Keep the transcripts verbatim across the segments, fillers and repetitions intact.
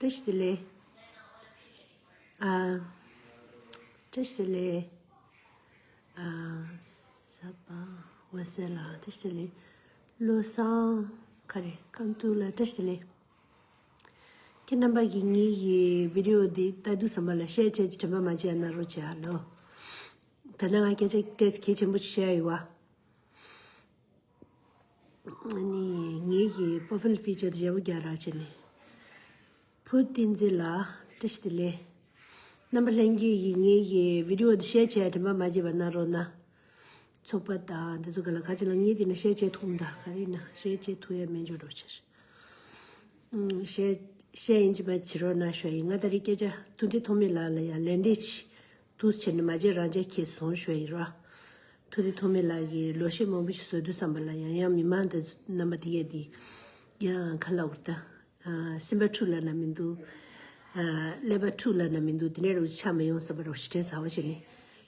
བཀྲ་ཤིས་བདེ་ལེགས། ཨ། བཀྲ་ཤིས་བདེ་ལེགས། ཨ། ས་པ་འོད་ཟེར་ལགས། བཀྲ་ཤིས་བདེ་ལེགས། བློ་བཟང་ག་རེ། ཀམ་ཏུ་ལགས། བཀྲ་ཤིས་བདེ་ལེགས། ཁྱེད་རྣམ་པ་གིས་ངའི་གི་བི་ཌི་ཨོ་འདི་ལྟ་དུས་ཙམ་པ་ལ་ཤེར་བྱས་ཀྱི་དྲན་པ་མ་བརྗེད་གནང་རོགས་བྱས་ཨ་ལོ། ད་ནང་ང་སྐད་ཆ་ཏོག་ཙམ་གལ་ཆེན་པོ་ཞིག་བཤད་ཡ་ཡོད་པ། ཨ་ནི་ངའི་གི་པོ་རོ་ཕའིལ་པིག་ཅར་དེ་ཞེ་པོ་རྒྱག་རོགས་བྱས་ནས། བུ་བསྟན་འཛིན་ལགས། བཀྲ་ཤིས་བདེ་ལེགས། རྣམ་པ་ལྷན་རྒྱས་ཀྱིས་ངའི་གི་བི་ཌི་ཨོ་འདི་ཤེར་བྱས་དྲན་པ་མ་བརྗེད་པ་གནང་རོགས་གནང་། ཚོགས་པ་དང་འདི་ཚོ་ག་ལ་ག་ཅི་ལ་ངའི་འདི་ན་ཤེར་བྱས་ཐུབ་མ་ད་ག་རེ་ན་ཤེར་བྱས་ཐུབ་ཡ་མེད་འཇོག་རོགས་བྱས། ཨུམ། ཤེར་ཤེར་ཡིན་གཅིག་མ་བྱེད་རོགས་གནང་ཞུ་ཡ་ཡིན། ང་ད་རེས་སྐད་ཆ་ཐུབ་བསྟན་ཐོགས་མེད་ལགས་ལ་ཡ་ལན་འདེབས་ཅིག་འདུག་བྱས་ནས་མ་བརྗེད་རང་འཇགས་ཁྱེར་སོང་ཞུ་ཡ་ཡིན་རོགས། ཐུབ་བསྟན་ཐོགས་མེད་ལགས་ཀྱིས་ལོ་ཤས་མང་པོ་ཞིག་བཟོ་དུས་ཙམ་པ་ལ་ཡང་ཡང་མི་མང་དེ་ཚོ་རྣམ་པ་དེ་ཡས་དེ་ཡང་ག་ལབ་དགོས་རེད་ད། ཨ། སེམས་པ་འཁྲུག་ལབ་ན་མི་འདུག་ཨ། ཀླད་པ་འཁྲུག་ལབ་ན་མི་འདུག་དེ་འདྲ་རུ་ཆགས་མི་ཡོང་བསམ་པ་རུ་ཞེ་དྲན་ཟ་བ་བྱས་ནས་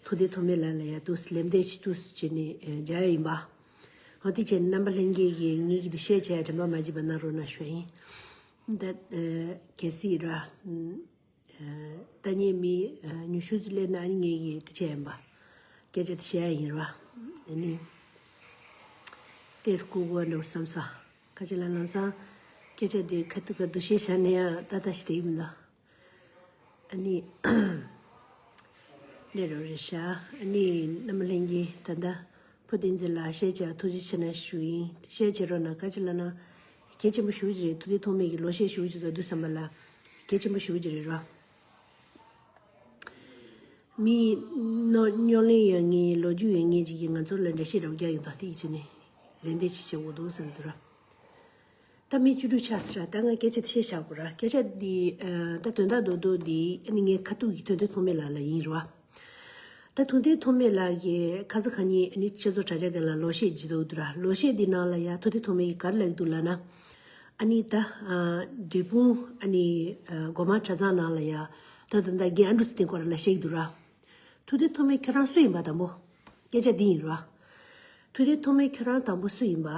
ཐུབ་བསྟན་ཐོགས་མེད་ལགས་ལ་ཡ་འདུག་ལན་འདེབས་ཅིག་འདུག་བྱས་ནས་མཇལ་ཡ་ཡིན་པ། འོ་དེ་བྱས་ནས་རྣམ་པ་ལྷན་རྒྱས་ཀྱིས་ངེད་ཀྱི་འདི་ཤེར་བྱས་དྲན་པ་མ་བརྗེད་པ་གནང་རོགས་གནང་ཞུ་ཡ་ཡིན། ད་ཨ། གལ་སྲིད་ར། ཨ། ལྟ་མཁན་མི་ཨ། ཉུང་ཤོས་ཅིག་སླེབས་ན་ཨ་ནི་ངེད་ཀྱིས་དེ་བྱས་ཡིན་པ། སྐད་ཆ་དེ་བཤད་ཡ་ཡིན་ར། ཨ་ནི། ཏོག་ཙམ་སྐུ་གོ་འདྲ་བོ་བསམ་ས། ཁ་ཅིག་ལ་ལམ་སང་སྐད་ཆ་དེ་ཁ་ཐུག་ག་འདུ་ཤེས་བཞག་ནས་ཡང་ཏག་ཏག་ཞིག་དེ་ཡིན་མི་འདུག་ཨ་ནི། ལས་རོགས་རེད་ཤག་ཨ་ནི་རྣམ་པ་ལྷན་རྒྱས་ད་ལྟ་བུ་བསྟན་འཛིན་ལགས་ཤེར་བྱས་ཐུགས་རྗེ་ཆེ་གནང་ཞུ་ཡིན། ཤེར་བྱེད་རོགས་གནང་། ག་ཅི་ལབ་ན། གལ་ཆེན་པོ་ཞེ་པོ་ཅིག་རེད། ཐུབ་བསྟན་ཐོགས་མེད་ཀྱི་ལོ་ཤས་ཞེ་པོ་ཅིག་འགྲོ་དུས་ཙམ་པ་ལ་གལ་ཆེན་པོ་ཞེ་པོ་ཅིག་རེད་རོ། མི་རྙོག་གླེང་ཡོད་མཁན་ལོ་རྒྱུས་ཡོད་མཁན་ཅིག་གིས་ང་ཚོ་ལ་འགྲེལ་བཤད་འདྲ་བོ་རྒྱག་ཡོང་དུས་དེ་ཡིན་ཕྱིན་ནས་ལན་འདེབས་ཅིག་བྱེད་དགོས་འདུག་བསམ་འདུག་ར། ད་མི་བཅུ་དྲུག་ཆགས་ཟེར་ར། ད་ང་སྐད་ཆ་དེ་བཤད་བཞག་དགོས་ར། སྐད་ཆ་འདི་ཨ། ད་དོན་དག་རྡོག་རྡོག་འདི་ཨ་ནི་ངའི་ཁ་ཐུག་གི་ཐུབ་བསྟན་ཐོགས་མེད་ལགས་ལ་ཡིན་ར། ད་ཐུབ་བསྟན་ཐོགས་མེད་ལགས་ཀྱིས་ཁ་སང་ཁ་ཉིན་ཨ་ནི་ཆེད་བཟོ་དྲ་རྒྱ་འགའ་ལ་ལོ་ཤས་བརྒྱབ་འདུག་ར། ལོ་ཤས་འདི་ནང་ལ་ཡ་ཐུབ་བསྟན་ཐོགས་མེད་ཀྱིས་ག་རེ་ལབ་ཀྱི་འདུག་ལབ་ན། ཨ་ནི་ད་ཨ། འབྲས་སྤུངས་ཨ་ནི་ཨ། སྒོ་མང་གྲྭ་ཚང་ནང་ལ་ཡ་ད་ད་ད་རྒན་ཨ་འབྲུག་ཚེ་བརྟན་སྐོར་ལ་བཤད་ཀྱི་འདུག་ར། ཐུབ་བསྟན་ཐོགས་མེད་ཁྱོད་རང་སུ་ཡིན་པ་དང་པོ། སྐད་ཆ་འདི་ཡིན་ར། ཐུབ་བསྟན་ཐོགས་མེད་ཁྱོད་རང་དང་པོ་སུ་ཡིན་པ།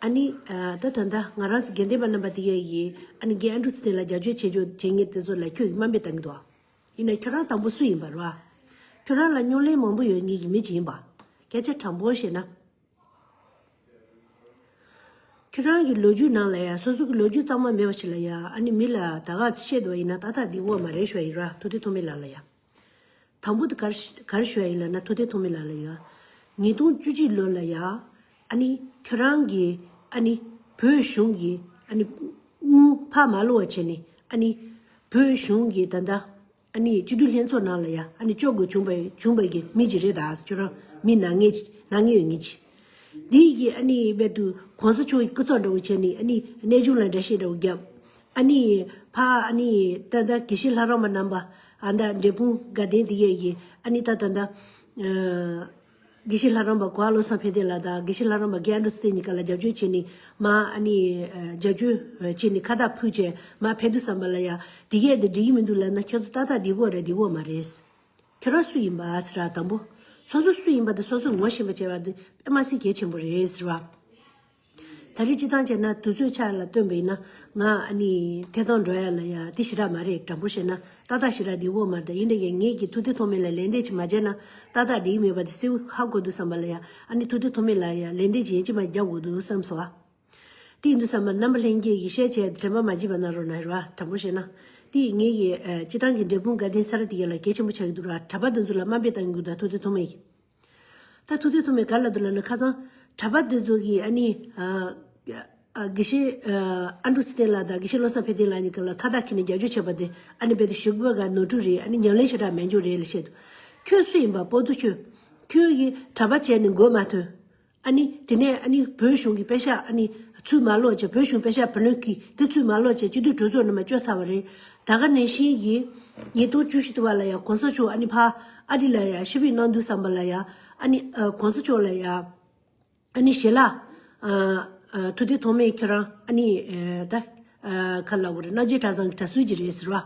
ཨ་ནི་ཨ། ད་ད་ད་ང་རང་ཚོ་དགེ་ལྡན་པ་རྣམ་པ་དེ་ཡ་ཡིས་ཨ་ནི་རྒན་ཨ་འབྲུག་ཚེ་བརྟན་ལ་རྒྱབ་སྐྱོར་བྱེད་རྒྱུ་བྱེད་མཁན་དེ་ཚོ་ལ་ཁྱོད་ཀྱིས་དམའ་འབེབས་བཏང་གི་འདུག་ཡིན་ན་ཁྱོད་རང་དང་པོ་སུ་ཡིན་པ་རེད་བ། ཁྱོད་རང་ལ་རྙོག་གླེང་མང་པོ་ཡོད་མཁན་གྱི་མི་ཅིག་ཡིན་པ། སྐད་ཆ་དྲང་པོ་བཤད་ན། ཁྱོད་རང་གི་ལོ་རྒྱུས་ནང་ལ་ཡ་སོ་སོ་གི་ལོ་རྒྱུས་གཙང་མ་མེད་པ་ཞིག་ལ་ཡ་ཨ་ནི་མི་ལ་ད་ག་ཚོད་བཤད་འདུག་ཡིན་ན་ཏག་ཏག་འདི་འོ་མ་རེད་ཞུ་ཡ་ཡིན་ར། ཐུབ་བསྟན་ཐོགས་མེད་ལགས་ལ་ཡ། དང་པོ་དེ་ག་རེ་ག་རེ་ཞུ་ཡ་ཡིན་ལབ་ན་ཐུབ་བསྟན་ཐོགས་མེད་ལགས་ལ་ཡ། ཉིས་སྟོང་བཅུ་གཅིག་ལོ་ལ་ཡ། ཨ་ནི་ཁྱོད་རང་གིས་ཨ་ནི་བོད་གཞུང་གི་ཨ་ནི་དངུལ་ཕར་མ་སློག་པ་བྱས་ནས་ཨ་ནི་བོད་གཞུང་གི་ད་ལྟ་ཨ་ནི་སྤྱི་འཐུས་ལྷན་ཚོགས་ནང་ལ་ཡ་ཨ་ནི་བཅུག་དགོས་བྱུང་བའི་བྱུང་བའི་གི་མི་ཅིག་རེད་ད། ཁྱོད་རང་མི་ནག་ཉེས་ནག་ཉེས་ཡོད་མཁན་ཅིག་འདི་གི་ཨ་ནི་རྦད་དུ་གོང་ས་མཆོག་གི་སྐུ་ཚབ་འདྲ་བོ་བྱས་ནས་ཨ་ནི་གནས་ཆུང་ལ་འགྲེལ་བཤད་འདྲ་བོ་བརྒྱབ། ཨ་ནི་ཕ་ཨ་ནི་ད་ལྟ་དགེ་བཤེས་ལྷ་རམས་པ་རྣམ་པ་ཨ་ད་འབྲས་སྤུངས་དགའ་ལྡན་དེ་གས་ཀྱི་ཨ་ནི་ད་ད་ད་ཨ། དགེ་བཤེས་ལྷ་རམས་པ་གོ་བ་བློ་བཟང་ཕན་བདེ་ལགས་དང་དགེ་བཤེས་ལྷ་རམས་པ་རྒན་ཨ་འབྲུག་ཚེ་བརྟན་གཉིས་ཀ་ལ་རྒྱབ་སྐྱོར་བྱས་ནས་མ་ཨ་ནི་ཨ། རྒྱབ་སྐྱོར་བྱས་ནས་ཁ་བཏགས་ཕུལ་བྱས་མ་ཕེབས་དུས་ཙམ་པ་ལ་ཡ་དེ་གས་དེ་འགྲིག་གི་མི་འདུག་ལབ་ན་ཁྱོད་ཚོ་ཏག་ཏག་འགྲིག་གི་རེད་འགྲིག་གི་མ་རེད། ཁྱོད་རང་སུ་ཡིན་པ་ཟེར་བ་དང་པོ། སོ་སོ་སུ་ཡིན་པ་དེ་སོ་སོས་ངོ་ཤེས་པ་བྱས་པ་དེ་དཔེ་མ་སྲིད་གལ་ཆེན་པོ་རེད་ཟེར་བ། ད་རེས་སྤྱི་བཏང་བྱས་ན་དུས་ཚོད་ཆ་ལ་བསྟུན་པ་ཡིན་ན་ང་ཨ་ནི་ཐད་གཏོང་འགྲོ་ཡ་ལ་ཡ་དེ་ཞེ་དྲག་མ་རེད། དྲང་པོ་བཤད་ན་ཏག་ཏག་ཞེ་དྲག་འགྲིག་གི་མ་རེད། ཡིན་ནའི་ངེད་ཀྱིས་ཐུབ་བསྟན་ཐོགས་མེད་ལ་ལན་འདེབས་ཅིག་མ་བྱས་ན་ཏག་ཏག་འགྲིག་གི་མེད་པ་དེ་གསལ་པོ་ཧ་གོ་དུས་ཙམ་པ་ལ་ཡ་ཨ་ནི་ཐུབ་བསྟན་ཐོགས་མེད་ལ་ཡ་ལན་འདེབས་ཅིག་ཡིན་གཅིག་མ་རྒྱག་དགོས་འདུག་བསམ་སོང་ཨ། དེ་ཡིན་དུས་ཙམ་པ་རྣམ་པ་ལྷན་རྒྱས་ཀྱིས་ཤེར་བྱས་དྲན་པ་མ་བརྗེད་པ་གནང་རོགས་གནང་ར། དྲང་པོ་བཤད་ན་དེ་ངེད་ཀྱི་ཨ། སྤྱི་བཏང་གི་འབྲས་སྤུངས་དགའ་ལྡན་ས་ར་དེ་ག་ལ་གལ་ཆེན་པོ་ཆགས་ཀྱི་འདུག་ར། གྲྭ་པ་དེ་ཚོ་ལ་དམའ་འབེབས་བཏང་གི་འདུག་ད་ཐུབ་བསྟན་ཐོགས་མེད་ཀྱིས། ད་ཐུབ་བསྟན་ཐོགས་མེད་ག་རེ་ལབ་འདུག་ལབ་ན་ཁ་སང་གྲྭ་པ་འདི་ཚོ་གིས་ཨ་ནི་ཨ་ཨ་དགེ་བཤེས་ཨ་ཨ་འབྲུག་ཚེ་བརྟན་ལགས་དང་དགེ་བཤེས་བློ་བཟང་ཕན་བདེ་ལགས་གཉིས་ཀ་ལ་ཁ་བཏགས་འཁྱེར་ནས་རྒྱབ་སྐྱོར་བྱས་པ་དེ་ཨ་ནི་རྦད་དེ་ཞུགས་པ་ག་ནོར་འཁྲུལ་རེད། ཨ་ནི་ཉམས་ལེན་ཞེ་དྲག་མེད་འཇོག་རེད་ལབ་བཤད་འདུག་ཁྱོད་སུ་ཡིན་པ་པོ་ཏོ་ཁྱོད། ཁྱོད་ཀྱིས་གྲྭ་པ་བྱས་ནས་མགོ་མ་ཐོན། ཨ་ནི་དེ་ནས་ཨ་ནི་བོད་གཞུང་གི་པེ་ཤག་ཨ་ནི་ཚུར་མ་སློག་བྱས། བོད་གཞུང་པེ་ཤག་བུ་ལོན་ཁྱེར་དེ་ཚུར་མ་སློག་བྱས་སྤྱི་འཐུས་གྲོས་ཚོགས་ནང་མ་བསྐྱོད་ཚར་བ་རེད། ད་ག་ནང་བཞིན་གྱི་ཉིས་སྟོང་བཅུ་བཞི་དུ་བ་ལ་ཡང་གོང་ས་མཆོག་ཨ་ནི་ཕ་ཨ་རི་ལ་ཡང་ཕྱིར་འབུད་གནང་དུས་ཙམ་པ་ལ་ཡང་ཨ་ནི་ཨ་གོང་ས་མཆོག་ལ་ཡང་ཨ་ནི་ཞལ་ལག་ཨ་ཨ་ཐུབ་བསྟན་ཐོགས་མེད་ཁྱོད་རང་ཨ་ནི་ཨ་ད་ཨ་ག་ལབ་དགོས་རེད། རྣམ་རྒྱལ་གྲྭ་ཚང་གི་གྲྭ་ཟུར་ཅིག་རེད་ཟེར་བ།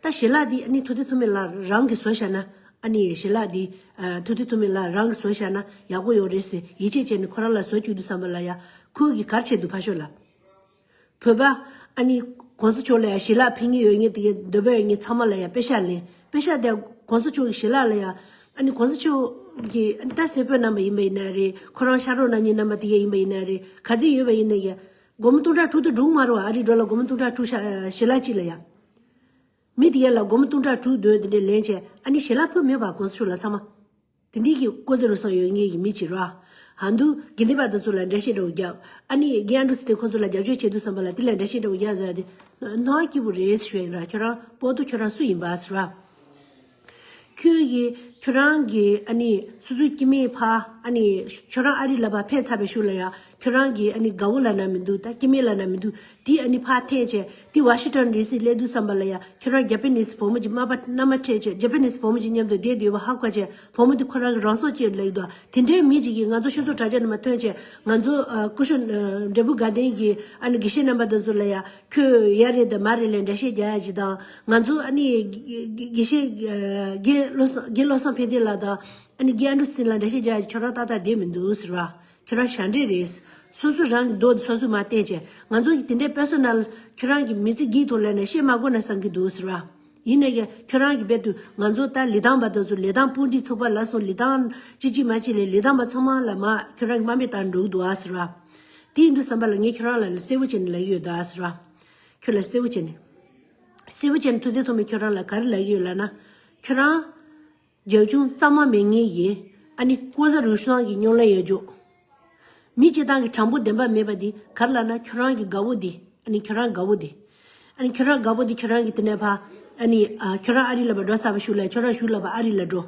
ད་ཞལ་ལག་འདི་ཨ་ནི་ཐུབ་བསྟན་ཐོགས་མེད་ལགས་རང་གིས་བཟོས་བཞག་ན། ཨ་ནི་ཞལ་ལག་འདི་ཨ་ཐུབ་བསྟན་ཐོགས་མེད་ལགས་རང་གིས་བཟོས་བཞག་ན་ཡག་པོ་ཡོད་རེད་ཟེར་ཡིད་ཆེས་བྱས་ནས་ཁོ་རང་ལ་བཟོ་བཅུག་དུས་ཙམ་པ་ལ་ཡ་ཁོ་གིས་ག་རེ་བྱས་འདུག་ཕར་ཞོག་ལ། བོད་པ་ ཨ་ནི་གོང་ས་མཆོག་ལ་ཡང་ཞལ་ལག་ཕུལ་མཁན་ཡོད་མཁན་དེ་གའི་འདོད་པ་ཡོད་མཁན་ཚང་མ་ལ་ཡང་པེ་ཤག་ལེན། པེ་ཤག་དེ་གོང་ས་མཆོག་གི་ཞལ་ལག་ལ་ཡང་ཨ་ནི་གོང་ས་མཆོག་གི་ཨ་ནི་ད་སེར་པོའི་རྣམ་པ་ཡིན་པ་ཡིན་ན་རེད། ཁོ་རང་ཤ་རོགས་གནང་མཁན་རྣམ་པ་དེ་གའི་ཡིན་པ་ཡིན་ན་རེད། ག་ཚོད་ཡོད་པ་ཡིན་ན་ཡང་སྒོར་མོ་སྟོང་ཕྲག་དྲུག་དང་དྲུག་མ་རེད་བ། ཨ་རིའི་ཌོ་ལར་སྒོར་མོ་སྟོང་ཕྲག་དྲུག་ཤ་ཞལ་ལག་གཅིག་ལ་ཡང་། མི་དེ་གའི་ལ་སྒོར་མོ་སྟོང་ཕྲག་དྲུག་འདོད་དེ་འདྲས་ལེན་བྱས། ཨ་ནི་ཞལ་ལག་ཕུལ་མེད་པ་གོང་ས་མཆོག་ལ་ཚང་མ། དེ་འདྲའི་གི་ལྐོག་ཟ་རུལ་སུངས་ཡོད་མཁན་གྱི་མི་ཅིག་རེད་བ། ཨ་འདུག་དགེ་འདུན་པ་དེ་ཚོ་ལ་འགྲེལ་བཤད་འདྲ་བོ་རྒྱབ། ཨ་ནི་རྒན་ཨན་ཌྲུ་སི་ཏན་ཁོ་ཚོ་ལ་རྒྱབ་སྐྱོར་བྱེད་དུས་ཙམ་པ་ལ་དེ་ལ་འགྲེལ་བཤད་འདྲ་བོ་རྒྱག་ཟེར་ཏེ། སྣང་བ་སྐྱིད་པོ་རེད་ཟེར་ཞུ་ཡ་ཡིན་ར། ཁྱོད་རང་པོ་ཏོ་ཁྱོད་རང་སུ་ཡིན་པ་ཟེར་བ། ཁྱོད་ཀྱིས་ཁྱོད་རང་གི་ཨ་ནི་སོ་སོའི་སྐྱེ་དམན་ཕ། ཨ་ནི་ཁྱོད་རང་ཨ་རི་ལ་ཕར་ཕེབས་ཚར་བའི་གཞུག་ལ་ཡ། ཁྱོད་རང་གི་ཨ་ནི་དགའ་བོ་ལབ་ན་མི་འདུག་ད་སྐྱེ་དམན་ལབ་ན་མི་འདུག་དེ་ཨ་ནི་ཕར་འཐེན་བྱས། དེ་ཝ་ཤིང་ཊོན་ཌི་སི་སླེབས་དུས་ཙམ་པ་ལ་ཡ། ཁྱོད་རང་ཇ་པ་ནིས་བུ་མོ་གཅིག་མ་པ་མནའ་མ་འཕྲད་བྱས། ཇ་པ་ནིས་བུ་མོ་གཅིག་མཉམ་དུ་བསྡད་ཡོད་པ་ཧ་གོ་བྱས། བུ་མོ་དེ་ཁོ་རང་གི་རང་སྲོག་བཅད་ལབ་ཀྱི་འདུག་དེ་འདྲའི་མི་གཅིག་གིས་ང་ཚོ་ཤོད་ཚོད་དྲ་རྒྱ་ནང་མ་ཐོན་བྱས། ང་ཚོ་ཨ་སྐུ་ཞབས་འབྲས་སྤུངས་དགའ་ལྡན་གྱི་ཨ་ནི་དགེ་བཤེས་རྣམ་པ་དེ་ཚོ་ལ་ཡ། ཁྱོད་ཡ་རེད་དང་མ་རེད་ལ་འགྲེལ་བཤད་རྒྱག་ཡ་ཅིག་དང་། ང་ཚོ་ཨ་ནི་དགེ་དགེ་བཤེས་རྒན་བློ་བཟང་རྒན་བློ་བཟང་ཕན་བདེ་ལགས་དང་། ཨ་ནི་རྒན་ཨན་ཌྲུ་སི་ཏན་ལ་འགྲེལ་བཤད་རྒྱག་ཡ་ཅིག་ཁྱོད་རང་ཏག་ཏག་བསྡད་མི་འདུག་ཟེར་བ། ཁྱོད་རང་ཞབས་འདྲེན་རེད། སོ་སོ་རང་གི་མདོག་དེ་སོ་སོས་མར་བསྟན་བྱས། ང་ཚོ་གི་དེ་འདྲའི་པར་སོ་ནལ་ཁྱོད་རང་གི་མི་ཚེ་གི་ཐོག་ལ་ནས་བཤད་མ་དགོས་ན་བསམ་གྱི་འདུག་ཟེར་བ། ཡིན་ནའི་ཁྱོད་རང་གི་རྦད་དུ་ང་ཚོ་ད་ལི་ཐང་པ་དེ་ཚོ་ལི་ཐང་སྤུན་ཀྲིག་ཚོགས་པ་ལ་སོང་། ལི་ཐང་ཅི་ཅི་མ་ཅི་ལས་ལི་ཐང་པ་ཚང་མ་ལ་མར་ཁྱོད་རང་གི་དམའ་འབེབས་བཏང་འགྲོ་གི་འདུག་ཨ་ཟེར་བ། དེ་ཡིན་དུས་ཙམ་པ་ལ་ངས་ཁྱོད་རང་ལ་གསལ་པོ་བྱས་ནས་ལབ་ཀྱི་ཡོད་ད་ཟེར་བ། ཁྱོད་ལ་གསལ་པོ་བྱས་ནས། གསལ་པོ་བྱས་ནས་ཐུབ་བསྟན་ཐོགས་མེད་ཁྱོད་རང་ལ་ག་རེ་ལབ་ཀྱི་ཡོད་ལབ་ན། ཁྱོད་རང་རྒྱབ་ལྗོངས་གཙང་མ་མེད་མཁན་ཡིན། ཨ་ནི་ལྐོག་ཟ་རུལ་སུངས་ཀྱི་སྨྱོ་ལས་ཡོད་ཅོག་མི་སྤྱིར་བཏང་གི་དྲང་པོ་བདེན་པ་མེད་པ་འདི་ག་རེ་ལབ་ན། ཁྱོད་རང་གི་དགའ་བོ་འདི། ཨ་ནི་ཁྱོད་རང་དགའ་བོ་འདི། ཨ་ནི་ཁྱོད་རང་དགའ་བོ་འདི་ཁྱོད་རང་གི་དེ་ནས་ཕ། ཨ་ནི་ཨ་ཁྱོད་རང་ཨ་རི་ལ་ཕར་འགྲོ་ཚར་བའི་གཞུག་ལ་ཁྱོད་རང་གཞུག་ལ་ཕར་ཨ་རི་ལ་འགྲོ།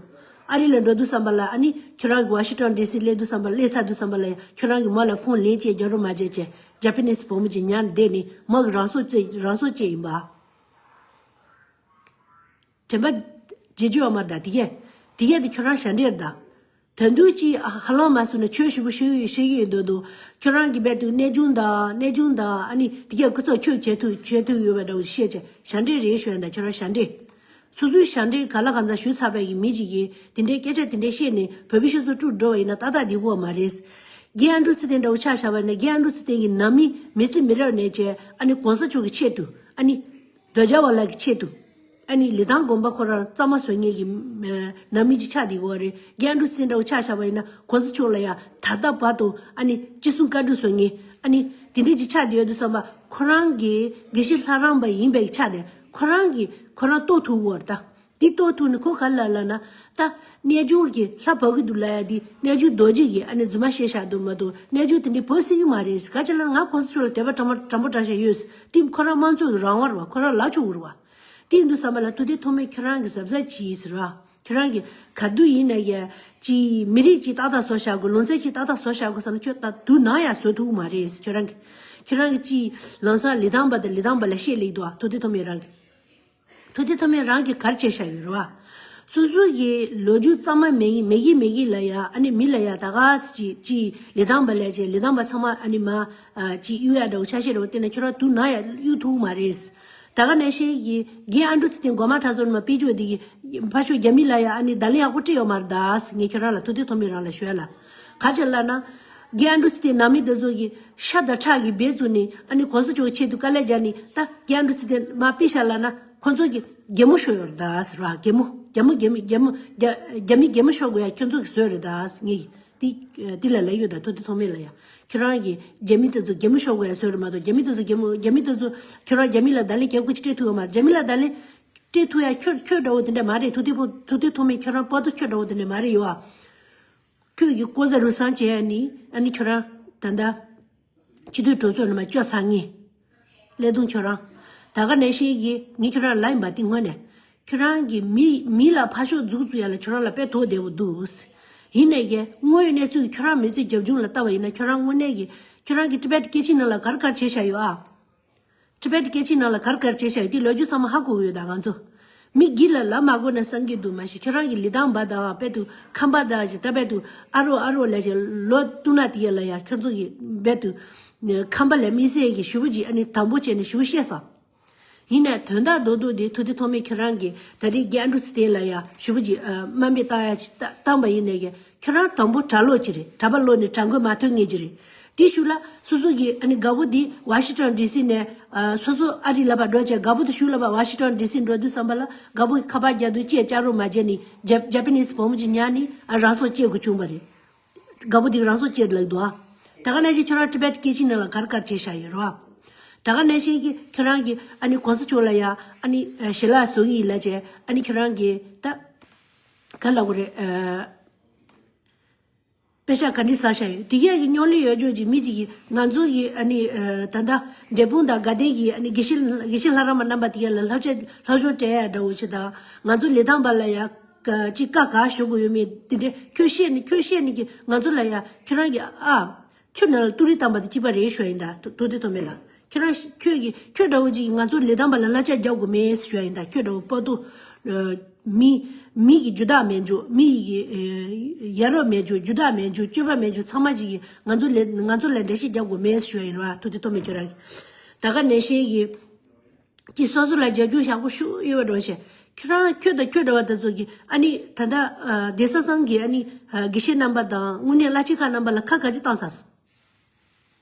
ཨ་རི་ལ་འགྲོ་དུས་ཙམ་པ་ལ། ཨ་ནི་ཁྱོད་རང་གི་ཝ་ཤིང་ཊོན་ཌི་སི་སླེབས་དུས་ཙམ་པ་ལ། སླེབས་ཚར་དུས་ཙམ་པ་ལ་ཡང་ཁྱོད་རང་གི་མོ་ལ་ཕོན་ལེན་བྱས། རྒྱག་རོགས་མ་བྱས་བྱས། ཇ་པ་ནིས་བུ་མོ་ཅིག་ཉར་བསྡད་ནས་མོ་གི་རང་སྲོག་བཅད་རང་སྲོག་བཅད་ཡིན་པ། དྲན་པ་བརྗེད་རྒྱུ་ཡོད་མ་རེད་ད། དེ་གས་དེ་གས་དེ་ཁྱོད་རང་ཞབས་འདྲེན་རེད་ད། དོན་དུ་ཅི་ཧ་ལམ་མ་སོང་ན་ཆོས་ཞིབ་པོ་ཞུ་ཡི་ཞུ་ཡི་འདུག་འདུག་ཁྱོད་རང་གི་རྦད་དུ་གནས་ཆུང་དང་གནས་ཆུང་དང་། ཨ་ནི་དེ་གས་སྐུ་ཚབ་ཁྱོད་བྱེད་ཐུབ་བྱེད་ཐུབ་ཡོད་པ་འདྲ་བོ་བཤད་བྱས། ཞབས་འདྲེན་རེད་ཞུ་ཡ་ད། ཁྱོད་རང་ཞབས་འདྲེན། སོ་སོའི་ཞབས་འདྲེན་ག་ལ་གང་འཚམ་ཞུ་ཚར་བའི་གི་མི་ཅིག་གིས་དེ་འདྲའི་སྐད་ཆ་དེ་འདྲའི་བཤད་ནས་བོད་པའི་སྤྱི་ཚོགས་དཀྲུག་འགྲོ་བ་ཡིན་ན་ཏག་ཏག་བསྡད་ཀྱི་ཡོད་མ་རེད། རྒན་ཨན་ཌྲུ་ཚེ་བརྟན་འདྲ་བོ་ཆ་བཞག་པ་ཡིན་ན། རྒན་ཨན་ཌྲུ་ཚེ་བརྟན་གྱི་ནང་མི་མི་ཚེ་མི་རབས་ནས་བྱས། ཨ་ནི་གོང་ས་མཆོག་གི་ཆེད་དུ། ཨ་ནི་གདུལ་བྱ་བ་ལ་གི་ཆེད་དུ། ཨ་ནི་ལི་ཐང་དགོན་པ་ཁོ་རང་གཙང་མ་བཟོ་མཁན་གྱི་ནང་མི་ཅིག་ཆགས་བསྡད་ཀྱི་ཡོད་རེད། རྒན་ཨན་ཌྲུ་ཚེ་བརྟན་འདྲ་བོ་ཆ་བཞག་པ་ཡིན་ན། གོང་ས་མཆོག་ལ་ཡ་ད་ལྟ་བར་དུ་ཨ་ནི་ཅི་གསུང་བཀའ་འདྲི་བཟོ་མཁན། ཨ་ནི་དེ་འདྲས་ཅིག་ཆགས་བསྡད་ཡོད་དུས་ཙམ་པ། ཁོ་རང་གི་དགེ་བཤེས་ལྷ་རམས་པ་ཡིན་པའི་ཆ་ནས་ཁོ་རང་གིས་ཁོ་རང་རྟོགས་ཐུབ་ཀྱི་ཡོད་རེད་ད། འདི་རྟོགས་ཐུབ་ནས་ཁོ་ག་རེ་ལབ་ལབ་ན། ད་རྣལ་འབྱོར་གྱི་ལྷ་བབས་ཀྱི་འདུག་ལབ་ཡ་འདི་རྣལ་འབྱོར་རྡོ་རྗེ་གིས་ཨ་ནི་རྫུན་མ་བཤད་བཞག་འདུག་མ་གཏོགས། རྣལ་འབྱོར་དེ་འདྲའི་བབས་སྲིད་ཀྱི་མ་རེད། ག་ཅི་ལབ་ན་ང་གོང་ས་མཆོག་ལ་དད་པ་དྲང་པོ་དྲང་པོ་དྲང་བཞག་ཡོད། དེ་ཁོ་རང་དམངས་གཙོ་གི་རང་དབང་རེད་བ། ཁོ་རང་ལབ་ཆོག་གི་རེད་བ། དེ་ཡིན་དུས་ཙམ་པ་ལ་ཐུབ་བསྟན་ཐོགས་མེད་ཁྱོད་རང་གི་གཟབ་གཟབ་གྱིས་ཟེར་བ། ཁྱོད་རང་གི་ག་དུས་ཡིན་ན་ཡ་ཅིག་མི་རིགས་ཅིག་ཏག་ཏག་བཟོ་བཞག་དགོས། ལུང་ཚན་ཅིག་ཏག་ཏག་བཟོ་བཞག་དགོས་བསམ་ན་ཁྱོད་ད་དུས་ནམ་ཡང་བཟོ་ཐུབ་ཀྱི་མ་རེད། ཁྱོད་རང་གི་ཁྱོད་རང་གི་ཅིག་ལམ་སང་ལི་ཐང་པ་དང་ལི་ཐང་པ་ལ་བཤད་ལེགས་འདུག་ཨ། ཐུབ་བསྟན་ཐོགས་མེད་རང་གི་ཐུབ་བསྟན་ཐོགས་མེད་རང་གིས་ག་རེ་བྱས་བཞག་ཡོད་རེད་བ། སོ་སོ་གི་ལོ་རྒྱུས་གཙང་མ་མེད་མེད་གི་མེད་གི་ལ་ཡ། ཨ་ནི་མི་ལ་ཡ་ད་ག་ཅིག་ཅིག་ལི་ཐང་པ་ལ་བྱས། ལི་ཐང་པ་ཚང་མ་ཨ་ནི་མར་ཨ་ཅིག་གཡུག་ཡ་འདྲ་བོ་ཆ་ཤས་འདྲ་བོ་བསྟན་ན་ཁྱོད་རང་དུས་ནམ་ཡང་གཡུག་ཐུབ་མ་རེད། ད་ག་ནང་བཞིན་གྱི་རྒན་ཨན་ཌྲུ་ཚེ་བརྟན་མགོ་མ་ཁྲ་ཚོ་ནས་མར་ཕེབས་ཆོག་དེ་གི་ཕར་ཕྱོགས་རྒྱ་མི་ལ་ཡ་ཨ་ནི་བརྡ་ལན་ཡག་པོ་སྤྲད་ཡོད་མ་རེད་ད། ངས་ཁྱོད་རང་ལ་ཐུབ་བསྟན་ཐོགས་མེད་རང་ལ་ཞུ་ཡ་ལ། ག་ཅི་ལབ་ན། རྒན་ཨན་ཌྲུ་ཚེ་བརྟན་ནང་མི་དེ་ཚོ་གིས་ཤ་དང་ཁྲག་གི་འབེན་བཙུགས་ནས། ཨ་ནི་གོང་ས་མཆོག་གི་ཆེད་དུ་དཀའ་ལས་རྒྱག་ནས། ད་རྒན་ཨན་ཌྲུ་ཚེ་བརྟན་མར་ཕུད་ཤག་ལབ་ན། ཁོ་ཚོ་གིས་གད་མོ་ཤོར་ཡོད་རེད་ད་ཟེར་བ། གད་མོ། རྒྱ་མོ་རྒྱ་མི་རྒྱ་མོ་རྒྱ་རྒྱ་མི་གད་མོ་ཤོར་དགོས་ཡ་ཁྱོད་ཚོ་གིས་བཟོས་རེད་ད་ཟེར། ངས་འདི་འདི་ལ་ལབ་ཡོད་ད། ཐུབ་བསྟན་ཐོགས་མེད་ལ་ཡ། ཁྱོད་རང་གིས་རྒྱ་མི་དེ་ཚོ་གད་མོ་ཤོར་དགོས་ཡ་བཟོས་རེད་མ་གཏོགས། རྒྱ་མི་དེ་ཚོ་གད་མོ་རྒྱ་མི་དེ་ཚོ་ཁྱོད་རང་རྒྱ་མི་ལ་བརྡ་ལན་རྒྱབ་དགོས་ཅིག་སྤྲད་ཐུབ་ཡོད་མ་རེད། རྒྱ་མི་ལ་བརྡ་ལན་སྤྲད་ཐུབ་ཡ་ཁྱོད་ཁྱོད་འདྲ་བོ་དེ་འདྲ་མ་རེད། ཐུབ་བསྟན་ཕོ་ཐུབ་བསྟན་ཐོགས་མེད་ཁྱོད་རང་པོ་ཏོ་ཁྱོད་འདྲ་བོ་དེ་འདྲ་མ་རེད་ཡོད་ཨ། ཁྱོད་ཀྱིས་ལྐོག་ཟ་རུལ་སུངས་བྱས་ནི་ཨ་ནི་ཁྱོད་རང་ད་ལྟ་སྤྱི་འཐུས་གྲོས་ཚོགས་ནང་མར་བསྐྱོད་ཚར་ངེས། ཀླད་སྟོང་ཁྱོད་རང་། ད་ག་ནང་བཞིན་གྱི་ངས་ཁྱོད་རང་ལབ་ཡིན་པ་འདི་དངོས་གནས། ཁྱོད་རང་གིས་མི་མི་ལ་ཕར་ཕྱོགས་མཛུབ་བཙུགས་ཡ་ལ་ཁྱོད་རང་ལ་དཔེ་དོགས་བདེ་བོ་འདུག་ཡིན་ནའི་ཀྱང་དངོས་ཡོད་གནས་ཚུལ་གྱི་ཁྱོད་རང་མི་ཚེ་རྒྱབ་ལྗོངས་ལ་ལྟ་བ་ཡིན་ན། ཁྱོད་རང་དངོས་གནས་ཀྱི་ཁྱོད་རང་གི་ཊི་བེཊ་སྐད་ཆའི་ནང་ལ་ག་རེ་ག་རེ་བྱས་བཞག་ཡོད་ཨ། ཊི་བེཊ་སྐད་ཆའི་ནང་ལ་ག་རེ་ག་རེ་བྱས་བཞག་ཡོད་དེ་ལོ་རྒྱུས་ཚང་མ་ཧ་གོ་གི་ཡོད་ད་ང་ཚོ། མི་སྒེར་ལ་ལབ་མ་དགོས་ན་བསམ་གྱི་འདུག་མ་གཞི་ཁྱོད་རང་གི་ལི་ཐང་པ་དང་དཔེ་དུ་ཁམས་པ་དང་ཅིག་ད་དཔེ་དུ་ཨ་རོགས་ཨ་རོགས་ལབ་བྱས་ལོ་བསྟུད་ན་དེ་ཡ་ལ་ཡ་ཁྱོད་ཚོ་གི་དཔེ་དུ་ཁམས་པ་ལ་དམིགས་བསལ་གྱི་ཞུ་བ་ཅིག་ཨ་ནི་དང་པོ་བྱས་ནས་ཞུ་བ་བཤད་སོང་། ཡིན་ནའི་དོན་དག་རྡོག་རྡོག་འདི་ཐུབ་བསྟན་ཐོགས་མེད་ཁྱོད་རང་གིས་ད་རེས་རྒན་ཨན་ཌྲུ་ཚེ་བརྟན་ལ་ཡ་ཞུ་བ་ཅིག་དམའ་འབེབས་བཏང་ཡ་ཅིག་བཏང་བ་ཡིན་ནའི་ཀྱང་ཁྱོད་རང་དང་པོ་གྲྭ་ལོག་ཅིག་རེད། གྲྭ་པ་ལོག་ནས་གྲྭ་མགོ་མ་ཐོན་མཁན་ཅིག་རེད། དེའི་ཤུལ་ལ་སོ་སོ་གི་ཨ་ནི་དགའ་པོ་དེ་ཝ་ཤིང་ཊོན་ཌི་སི་ནས་ཨ་སོ་སོ་ཨ་རི་ལ་ཕར་འགྲོ་བྱས། དགའ་པོ་དེ་གཞུག་ལ་ཕར་ཝ་ཤིང་ཊོན་ཌི་སི་འགྲོ་དུས་ཙམ་པ་ལ་དགའ་པོ་གི་ཁ་པར་རྒྱག་དུས་ཅིག་ལྕགས་རོགས་མ་བྱས་ནས་ཇབ་ཇ་པ་ནིས་བུ་མོ་ཅིག་ཉར་ནས་ཨ་རང་སྲོག་བཅད་དགོས་བྱུང་བ་རེད། དགའ་པོ་དེ་རང་སྲོག་བཅད་ལབ་འདུག་ཨ། ད་ག་ནང་བཞིན་ཁྱོད་རང་ཊི་བེཊ་སྐད་ཆའི་ནང་ལ་ག་རེ་ག་རེ་བྱས་བཞག་ཡོད་རེད་བ། ད་ག་ནང་བཞིན་གྱི་ཁྱོད་རང་གི་ཨ་ནི་གོང་ས་མཆོག་ལ་ཡ་ཨ་ནི་ཨ་ཞལ་ལག་བཟོ་གི་ཡིན་ལབ་བྱས། ཨ་ནི་ཁྱོད་རང་གི་ད་ག་ལབ་དགོས་རེད། ཨ་པེ་ཤག་ག་འདྲ་ཟ་བཞག་ཡོད། དེ་གས་ཀྱི་རྙོག་གླེང་ཡོད་ཅོག་ཅིག་མི་གཅིག་གིས་ང་ཚོ་གི་ཨ་ནི་ཨ་ད་ལྟ་འབྲས་སྤུངས་དང་དགའ་ལྡན་གྱི་ཨ་ནི་དགེ་བཤེས་དགེ་བཤེས་ལྷ་རམས་པ་རྣམ་པ་དེ་གས་ལ་བསླབ་བྱ་སློབ་སྦྱོང་སྤྲད་ཡ་འདྲ་བོ་ཅིག་དང་། ང་ཚོ་ལི་ཐང་པ་ལ་ཡ་ཅིག་བཀའ་ག་ཞུ་དགོས་ཡོད་མེད་དེ་འདྲས་ཁྱོད་བཤད་ནི་ཁྱོད་བཤད་ནི་གི་ང་ཚོ་ལ་ཡ་ཁྱོད་རང་གི་ཨ། ཆུ་ནང་ལ་ཏུ་རི་བཏང་པ་དང་གཅིག་པ་རེད་ཞུ་ཡ་ཡིན་ད། ཐུགས་བདེ་ཐོགས་མེད་ལགས། ཁྱེད་རང་ཁྱོད་ཀྱིས་ཁྱོད་འདྲ་བོ་ཅིག་གིས་ང་ཚོ་ལི་ཐང་པ་ལ་བསླབ་བྱ་རྒྱག་དགོས་མེད་ཞུ་ཡ་ཡིན་ད། ཁྱོད་འདྲ་བོ་པོ་ཏོ་མི་མི་གི་རྒྱུ་དག་མེད་འཇུ། མི་ཡི་ཡ་རབས་མེད་འཇུ། རྒྱུ་དག་མེད་འཇུ། སྤྱོད་པ་མེད་འཇུ། ཚང་མ་ཅིག་གིས་ང་ཚོ་ལས་ང་ཚོ་ལ་འགྲེལ་བཤད་རྒྱག་དགོས་མེད་ཞུ་ཡ་ཡིན་ར། ཐུགས་བདེ་ཐོགས་མེད་ཁྱོད་རང་གིས། ད་ག་ནང་བཞིན་གྱི་ཀྱི་སོ་སོ་ལ་རྒྱབ་སྐྱོར་ཡག་པོ་ཞུ་ཡོད་པ་འགྲོ་ཞེས། ཁྱོད་རང་ཁྱོད་དང་ཁྱོད་འདྲ་བ་དེ་ཚོ་གིས་ཨ་ནི་ད་ལྟ་ཨ་གདན་ས་ཚང་གི་ཨ་ནི་ཨ་དགེ་བཤེས་རྣམ་པ་དང་དངོས་གནས་བླ་ཆེན་ཁག་རྣམ་པ་ལ་ཁ་ག་ཅི་བཏང་ཚར་སོང་།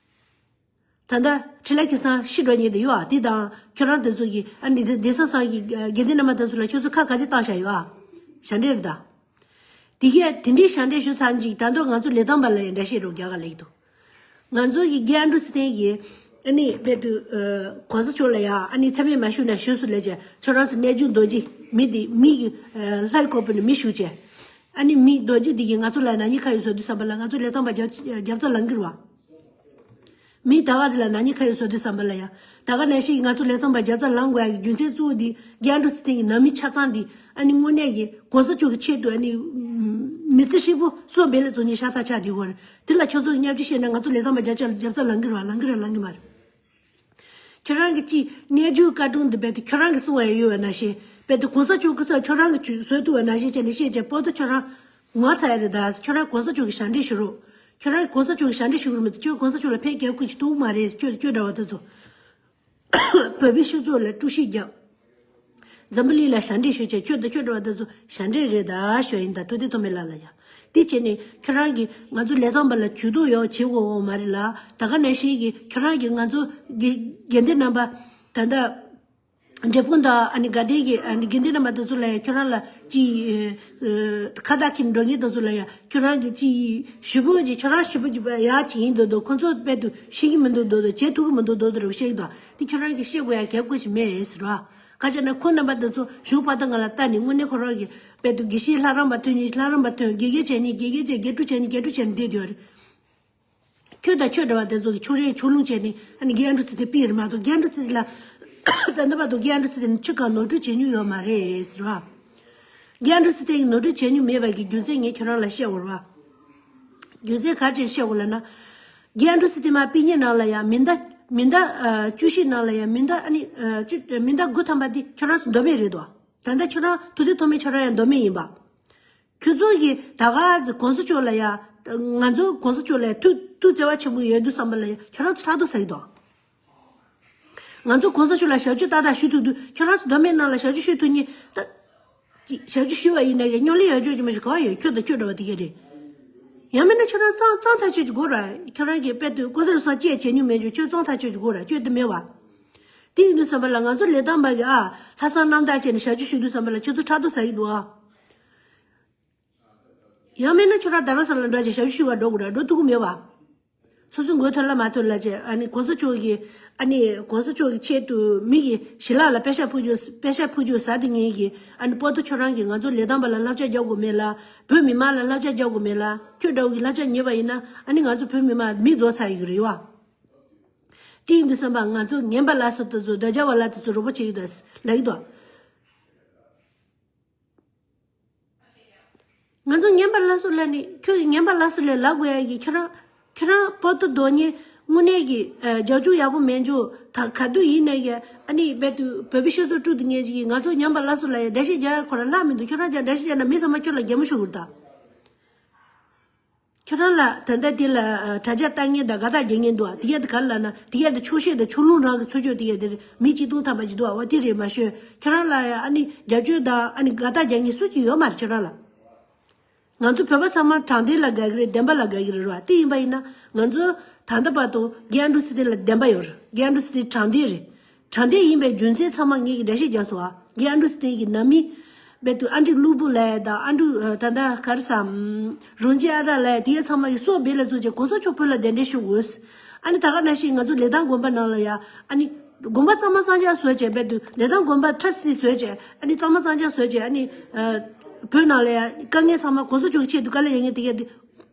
ད་ལྟ་འཕྲིན་ལས་ཁེ་སང་ཤི་འགྲོ་ཉེན་དུ་ཡོད་ཨ། དེ་དང་ཁྱོད་རང་དེ་ཚོ་གིས་ཨ་ནི་གདན་ས་ཚང་གི་ཨ་དགེ་འདུན་རྣམ་པ་དེ་ཚོ་ལ་ཁྱོད་ཚོ་ཁ་ག་ཅི་བཏང་བཞག་ཡོད་ཨ། ཞབས་འདྲེན་རེད་ད། དེ་གས་དེ་འདྲའི་ཞབས་འདྲེན་ཞུ་ཚར་ཅིག་ད་དུང་ང་ཚོ་ལི་ཐང་པ་ལ་ཡང་འགྲེལ་བཤད་རོགས་རྒྱག་ག་ལེགས་འདུག། ང་ཚོ་གི་རྒན་ཨ་འབྲུག་ཚེ་བརྟན་གྱིས་ཨ་ནི་རྦད་དུ་ཨ་གོང་ས་མཆོག་ལ་ཡང་ཨ་ནི་མཚན་སྨད་མ་ཞུས་ན་ཞུས་སོང་ལབ་བྱས། ཁྱོད་རང་ཚོ་རྣལ་འབྱོར་རྡོ་རྗེ་མི་འདི་མི་གི་ཨ་ལྷ་ཡི་ཁོག་པ་ནས་མི་ཞུ་བྱས། ཨ་ནི་མི་རྡོ་རྗེ་འདི་གིས་ང་ཚོ་ལ་ནག་ཉེས་ཁ་ཡོད་བཟོ་དུས་ཙམ་པ་ལ་ང་ཚོ་ལི་ཐང་པ་རྒྱབ་རྒྱབ་རྩ་ལངས་ཀྱི་རེད་བ། མི་ད་ག་ཚོད་ལ་ནག་ཉེས་ཁ་ཡོད་བཟོ་དུས་ཙམ་པ་ལ་ཡ། ད་ག་ནང་བཞིན་ང་ཚོ་ལི་ཐང་པ་རྒྱབ་རྩ་ལངས་དགོས་ཡ་གི་རྒྱུ་མཚན་གཙོ་བོ་འདི་རྒན་ཨ་འབྲུག་ཚེ་བརྟན་གྱི་ནང་མི་ཆ་ཚང་འདི་ཨ་ནི་དངོས་གནས་ཀྱི་གོང་ས་མཆོག་གི་ཆེད་དུ་ཨ་ནི་མི་ཚེ་ཧྲིལ་པོ་སྲོག་འབེན་ལ་བཙོང་མཁན་ཤ་ཚ་ཆགས་བསྡད་ཡོད་རེད། དེ་ལ་ཁྱོད་ཚོ་གི་བརྙས་བཅོས་བཤད་ན་ང་ཚོ་ལི་ཐང་པ་རྒྱབ་རྩ་རྒྱབ་རྩ་ལངས་ཀྱི་རེད་བ། ལངས་ཀྱི་རེད་ལངས་ཀྱི་མ་རེད། ཁྱོད་རང་གི་ཅི་རྣལ་འབྱོར་བཀའ་དྲུང་འདི་རྦད་དེ་ཁྱོད་རང་གི་གསུང་བ་ཡོད་པ་ནང་བཞིན་རྦད་དེ་གོང་ས་མཆོག་གི་ས་ཁྱོད་རང་གི་བཟོས་ཐུབ་པ་ནང་བཞིན་བྱས་ནས་བཤད་བྱས་པོ་ཏོ་ཁྱོད་རང་ངོ་ཚ་ཡ་རེད་ད། ཁྱོད་རང་གོང་ས་མཆོག་གི་ཞབས་འདྲེན་ཞུ་རོགས། ཁྱོད་རང་གོང་ས་མཆོག་གི་ཞབས་འདྲེན་ཞུ་གི་རེད་མ་གཏོགས་ཁྱོད་གོང་ས་མཆོག་ལ་ཕན་སྐྱེལ་ཁུལ་གྱི་ཐུག་མ་རེད། ཁྱོད་ཁྱོད་འདྲ་བ་དེ་ཚོ་བོད་པའི་སྤྱི་ཚོགས་ལ་དཀྲུག་ཤིང་རྒྱབ། འཛམ་བུ་གླིང་ལ་ཞབས་འདྲེན་ཞུ་བྱས་ཁྱོད་དང་ཁྱོད་འདྲ་བ་དེ་ཚོ་ཞབས་འདྲེན་རེད་ད་ཞུ་ཡིན་ད། ཐུགས་བདེ་ཐོགས་མེད་ལགས་ལ་ཡ། དེ་བྱས་ནས་ཁྱོད་རང་གིས་ང་ཚོ་ལི་ཐང་པ་ལ་ཇུས་གཏོགས་ཡོད་བྱེད་དགོས་འོང་མ་རེད་ལ། ད་ག་ནང་བཞིན་གྱི་ཁྱོད་རང་གིས་ང་ཚོ་དགེ་དགེ་འདུན་རྣམ་པ་ད་ལྟ་འབྲས་སྤུངས་དང་ཨ་ནི་དགའ་ལྡན་གྱི་ཨ་ནི་དགེ་འདུན་རྣམ་པ་དེ་ཚོ་ལ་ཡ་ཁྱོད་རང་ལ་ཅི་ཨ་ཁ་བཏགས་ཁྱེར་འགྲོ་མཁན་དེ་ཚོ་ལ་ཡ་ཁྱོད་རང་གིས་ཅི་ཞུ་བོ་ཅི་ཁྱོད་རང་ཞུ་བོ་ཅི་ཡ་ཅི་ཡིན་འདུག་འདུག། ཁོ་ཚོ་དཔེ་དུ་ཤེས་ཀྱི་མི་འདུག་འདུག་འདུག། བྱེད་ཐུབ་ཀྱི་མི་འདུག་འདུག་འདུག་རེ་བཤད་ཀྱི་འདུག། དེ་ཁྱོད་རང་གིས་བཤད་དགོས་ཡ་གལ་དགོས་ཞིག་མེད་ཟེར་བ། ག་ཅི་ན་ཁོང་རྣམ་པ་དེ་ཚོ་གཞུང་བར་དུ་ང་ལ་ལྟ་ནས་དངོས་གནས་ཁོ་རང་གིས་དཔེ་དུ་དགེ་བཤེས་ལྷ་རམས་པ་ཐོན་ནས་ལྷ་རམས་པ་ཐོན། དགེ་རྒན་བྱས་ནས་དགེ་རྒན་བྱས། དགེ་ཕྲུག་བྱས་ནས་དགེ་ཕྲུག་བྱས་ནས་བསྡད་ཡོད་རེད། ཁྱོད་དང་ཁྱོད་འདྲ་བ་དེ་ཚོ་གིས་ཕྱོགས་རིས་ཕྱོགས་ལྷུང་བྱས་ནས་ཨ་ནི་རྒན་ཨ་འབྲུག་ཚེ་བརྟན་ཕུད་ཡོད་རེད་མ་གཏོགས་རྒན་ཨ་འབྲུག་ཚེ་བརྟན་ལ་ད་ལྟ་བར་དུ་རྒན་ཨ་འབྲུག་ཚེ་བརྟན་ནི་ཆུ་གང་ནོར་འཁྲུལ་བྱེད་མྱོང་ཡོད་མ་རེད་ཟེར་བ། རྒན་ཨ་འབྲུག་ཚེ་བརྟན་གྱིས་ནོར་འཁྲུལ་བྱེད་མྱོང་མེད་པ་གི་རྒྱུ་མཚན་ངས་ཁྱོད་རང་ལ་བཤད་འོར་བ། རྒྱུ་མཚན་ག་རེ་བཤད་འོར་ལབ་ན། རྒན་ཨ་འབྲུག་ཚེ་བརྟན་མ་པི་ཉེ་ནང་ལ་ཡང་མི་ཟླ་མི་ཟླ་ཨ་བཅུ་བཞི་ནང་ལ་ཡང་མི་ཟླ་ཨ་ནི་ཨ་བཅུ་མི་ཟླ་དགུ་ཐམ་པ་འདི་ཁྱོད་རང་ཚོ་མདོ་སྨད་རེད་དོ། ད་ལྟ་ཁྱོད་རང་ཐུགས་བདེ་ཐོགས་མེད་ཁྱོད་རང་ཡང་མདོ་སྨད་ཡིན་པ། ཁྱོད་ཚོ་གིས་ད་ག་ཚོད་གོང་ས་མཆོག་ལ་ཡ། ང་ཚོ་གོང་ས་མཆོག་ལ་ཡ་ཐུགས་ཐུགས་བརྩེ་བ་ཆེན་པོ་ཡོད་དུས་ཙམ་པ་ལ་ཡ་ཁྱོད་རང་ཚོ་ཕྲག་དོག་ཟ་གི་འདུག། ང་ཚོ་གོང་ས་མཆོག་ལ་ཞབས་ཕྱི་ཏག་ཏག་ཞུ་ཐུབ་དུས་ཁྱོད་རང་ཚོ་མདོ་སྨད་ནང་ལ་ཞབས་ཕྱི་ཞུ་ཐུབ་མཁན་ད། ཞབས་ཕྱི་ཞུ་བ་ཡིན་ན་ཡ་རྙོག་གླེང་ཡོད་ཆོག་ཅིག་མ་ཞིག་ག་བ་ཡོད། ཁྱོད་དང་ཁྱོད་འདྲ་བ་དེ་ག་རེད། ཡང་མིན་ན་ཁྱོད་རང་གཙང་གཙང་ཐག་ཆོད་ཅིག་དགོས་ར། ཁྱོད་རང་གིས་དཔེ་དུས་ཀོ་ཟེར་སོང་བཅད་བྱེད་མྱོང་མེད་ཅོག་ཁྱོད་གཙང་ཐག་ཆོད་ཅིག་དགོས་ར། ཁྱོད་དེ་མེད་བ། དེ་ཡིན་དུས་ཙམ་པ་ལ་ང་ཚོ་ལི་ཐང་པ་གི་ཨ་ལྷག་བསམ་རྣམ་དག་བྱས་ནས་ཞབས་ཕྱི་ཞུ་དུས་ཙམ་པ་ལ་ཁྱོད་ཚོ་ཕྲག་དོག་ཟ་གི་འདུག་ཨ། ཡང་མིན་ན་ཁྱོད་རང་རྡ་རམ་ས་ལ་འགྲོ་བྱས་ཞབས་ཕྱི་ཞུ་བར་འགྲོ་དགོས་ར། འགྲོ་ཐུབ་ཀྱི་མེད་བ། སོ་སོའི་མགོ་ཐོན་ལ་མ་ཐོན་ལ་བྱས། ཨ་ནི་གོང་ས་མཆོག་གིས་ཨ་ནི་གོང་ས་མཆོག་གི་ཆེད་དུ་མི་གི་ཞལ་ལག་ལ་པད་ཤག་ཕུལ་རྒྱུ་པད་ཤག་ཕུལ་རྒྱུ་ཟ་དེ་ངེས་ཀྱི་ཨ་ནི་པོ་ཏོ་ཁྱོད་རང་གིས་ང་ཚོ་ལི་ཐང་པ་ལ་བསླབ་བྱ་རྒྱག་དགོས་མེད་ལ། བོད་མི་མང་ལ་བསླབ་བྱ་རྒྱག་དགོས་མེད་ལ། ཁྱོད་འདྲ་བོ་གི་བསླབ་བྱ་ཉན་པ་ཡིན་ན་ཨ་ནི་ང་ཚོ་བོད་མི་མང་མི་རྫོགས་ཚར་ཡི་གི་རེད་བ། དེ་ཡིན་དུས་ཙམ་པ་ང་ཚོ་ངན་པ་ལ་སོགས་དེ་ཚོ་འདོད་རྒྱལ་བ་ལ་དེ་ཚོ་རོགས་པ་བྱེད་ཀྱི་འདུག་ལབ་ཀྱི་འདུག། ང་ཚོ་ངན་པ་ལ་སོགས་ལ་ནི་ཁྱོད་ཀྱི་ངན་པ་ལ་སོགས་ལ་ལབ་དགོས་ཡ་གི་ཁྱོད་རང་ཁྱོད་རང་པོ་ཏོ་རྡོ་ཉེ་དངོས་གནས་ཀྱི་རྒྱབ་སྐྱོར་ཡག་པོ་མེད་འཇུ་ད་ག་དུས་ཡིན་ན་ཡ་ཨ་ནི་རྦད་དུ་བོད་པའི་སྤྱི་ཚོགས་དཀྲུག་དེ་ངེས་ཀྱི་ང་ཚོ་ངན་པ་ལ་སོགས་ལ་ཡ་འགྲེལ་བཤད་རྒྱག་ཡ་ཁོ་རང་ལྷག་མི་འདུག། ཁྱོད་རང་ཀྱང་འགྲེལ་བཤད་རྒྱག་ན་མི་ཚང་མ་ཁྱོད་ལ་གད་མོ་ཤོར་གི་རེད་ད། ཁྱོད་རང་ལ་ད་ལྟ་དེ་ལ་ཨ་དྲ་རྒྱ་ལྟ་མཁན་དང་དགའ་རྟགས་རྒྱག་མཁན་འདུག་ཨ། དེ་གས་དེ་ག་རེ་ལབ་ན་དེ་གས་དེ་ཆོག་ཤེས་དང་ཆོག་ལུགས་རང་གི་ཚོ་ཆོས་དེ་གས་དེ་མི་གཅིག་སྟོང་ཐམ་པ་ཅིག་འདུག་ཨ། འོ་དེ་རེད་མ་ཤོད། ཁྱོད་རང་ལ་ཡ་ཨ་ནི་རྒྱབ་སྐྱོར་དང་ཨ་ནི་དགའ་རྟགས་རྒྱག་མཁན་སུ་གཅིག་ཡོད་མ་རེད་ཁྱོད་རང་ལ། ང་ཚོ་བོད་པ་ཚང་མ་དྲང་བདེན་ལ་དགའ་གི་རེད། བདེན་པ་ལ་དགའ་གི་རེད་ར། དེ་ཡིན་པ་ཡིན་ན་ང་ཚོ་ ད་ལྟ་བར་དུ་རྒན་ཨན་ཌྲུ་སི་ཏན་ལ་བདེན་པ་ཡོད་རེད། རྒན་ཨན་ཌྲུ་སི་ཏན་དྲང་བདེན་རེད། དྲང་བདེན་ཡིན་པའི་རྒྱུ་མཚན་ཚང་མ་ངེད་ཀྱིས་འགྲེལ་བཤད་རྒྱག་སོང་ཨ། རྒན་ཨན་ཌྲུ་སི་ཏན་གྱི་ནང་མི་རྦད་དུ་ཨན་ཌྲུ་ཀླུ་བུ་ལགས་དང་ཨན་ཌྲུ་ད་ལྟ་ག་རེ་ཟ། རོན་ཅི་ཨ་ར་ལགས་དེ་ཚང་མ་གི་སྲོག་སྦས་ལ་བཙུགས་བྱས་གོང་ས་མཆོག་བོད་ལ་གདན་འདྲེན་ཞུ་དགོས། ཨ་ནི་ད་ག་ནང་བཞིན་ང་ཚོ་ལི་ཐང་དགོན་པ་ནང་ལ་ཡ་ཨ་ནི་དགོན་པ་གཙང་མ་གཙང་རྐྱང་བཟོས་བྱས་རྦད་དུ་ལི་ཐང་དགོན་པ་ཁྲ་སིལ་བཟོས་བྱས་ཨ་ནི་གཙང་མ་གཙང་རྐྱང་བཟོས་བྱས་ཨ་ནི་བོད་ནང་ལ་ཡ་དཀའ་ངལ་ཚང་མ་གོང་ས་མཆོག་གི་ཆེད་དུ་དཀའ་ལས་ཡོད་མཁན་དེ་ག་དེ་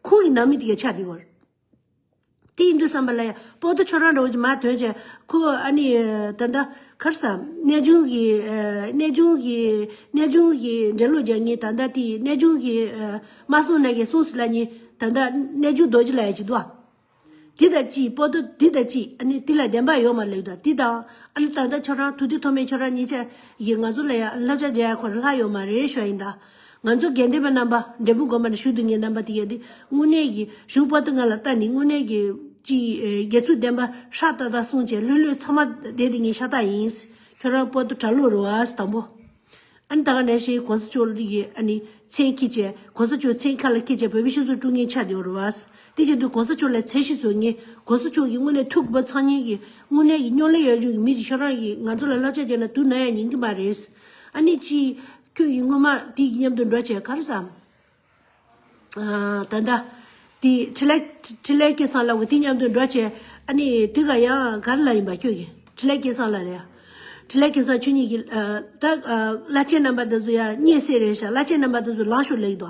ཁོང་གི་ནང་མི་དེ་ག་ཆགས་བསྡད་ཡོད་རེད། དེ་ཡིན་དུས་ཙམ་པ་ལ་ཡ་པོ་ཏི་ཁྱོད་རང་འདྲ་བོ་ཅིག་མར་ཐོན་བྱས་ཁོ་ཨ་ནི་ད་ལྟ་ག་རེ་ཟ། གནས་ཆུང་གི་གནས་ཆུང་གི་གནས་ཆུང་གི་འགྲེལ་བློ་རྒྱག་མཁན་ད་ལྟ་དེ་གནས་ཆུང་གི་མ་གསུངས་ན་གི་གསུངས་སི་ལ་ཉི་ད་ལྟ་གནས་ཆུང་རྡོ་རྗེ་ལ་ཡ་ཅིག་འདུག་ཨ། དེ་དང་གཅིག་པོ་ཏི་དེ་དང་གཅིག་ཨ་ནི་དེ་ལ་བདེན་པ་ཡོད་མ་ལེགས་དང་དེ་དང་ཨ་ནི་ད་ལྟ་ཁྱོད་རང་ཐུགས་བདེ་ཐོགས་མེད་ཁྱོད་རང་གཉིས་ཆ་ཡི་ང་ཚོ་ལ་ཡ་བསླབ་བྱ་རྒྱག་ཡ་ཁོ་ར་ལྷག་ཡོད་མ་རེད་ཞུ་ཡ་ཡིན་ད། ང་ཚོ་དགེ་ལྡན་པ་རྣམ་པ་འབྲས་སྤུངས་དགོན་པ་ནས་ཞུགས་འདུག་མཁན་རྣམ་པ་དེ་ཡ་དེ་དངོས་གནས་ཀྱི་གཞུང་པོ་ཏི་ང་ལ་ལྟ་ནི་དངོས་གནས་ཀྱི་ཅི་དགེ་ཚུལ་ལྡན་པ་ཧྲག་ཏག་ཏག་གསུངས་བྱས་ལྷོད་ལྷོད་ཚང་མ་བསྡད་དེ་ངས་ཤ་སྟག་ཡིན། ཁྱོད་རང་པོ་ཏི་གྲྭ་ལོག་རེད་བ་དང་པོ། ཨ་ནི་ད་ག་ནང་བཞིན་གོང་ས་མཆོག་ཡི་ཨ་ནི་མཚན་འཁྱེར་བྱས་གོང་ས་མཆོག་མཚན་ཁ་ལ་འཁྱེར་བྱས་བོད་པའི་སྤྱི་ཚོགས་དཀྲུག་མཁན་ཆགས་བསྡད་ཡོད་རེད་བ། དེ་བྱེད་དུས་གོང་ས་མཆོག་ལ་མཚན་གཞི་བཟོ་མཁན་གོང་ས་མཆོག་གི་དངོས་གནས་ཐུགས་དགོངས་པ་ཚང་མཁན་གྱི་དངོས་གནས་ཀྱི་སྨྱོ་ལས་གཡོ་སྦྱོར་གྱི་མི་ཅིག་ཁྱོད་རང་གིས་ང་ཚོ་ལ་བསླབ་བྱ་རྒྱག་ན་དུ་ན་ཡང་ཉན་གྱི་མ་རེད། ཨ་ནི་ཅི་ཁྱོད་ཀྱི་སྔོན་མ་དེ་གི་མཉམ་དུ་འགྲོ་བྱས་ག་རེ་བསམ། ཨ་ད་ལྟ་དེ་འཕྲིན་ལས་འཕྲིན་ལས་སྐལ་བཟང་ལགས་ཀྱི་དེ་མཉམ་དུ་འགྲོ་བྱས་ཨ་ནི་དེ་ག་ཡང་ག་རེ་ལ་ཡིན་པ་ཁྱོད་ཀྱི་འཕྲིན་ལས་སྐལ་བཟང་ལགས་ལ་ཡ། འཕྲིན་ལས་སྐལ་བཟང་ཁྱོད་གཉིས་ཀྱི་ཨ་ད་ཨ་བླ་ཆེན་རྣམ་པ་དེ་ཚོ་ཡ་རྙེད་སྲིད་རེད་ཤག་བླ་ཆེན་རྣམ་པ་དེ་ཚོ་ལངས་ཤོག་ལེགས་དོ།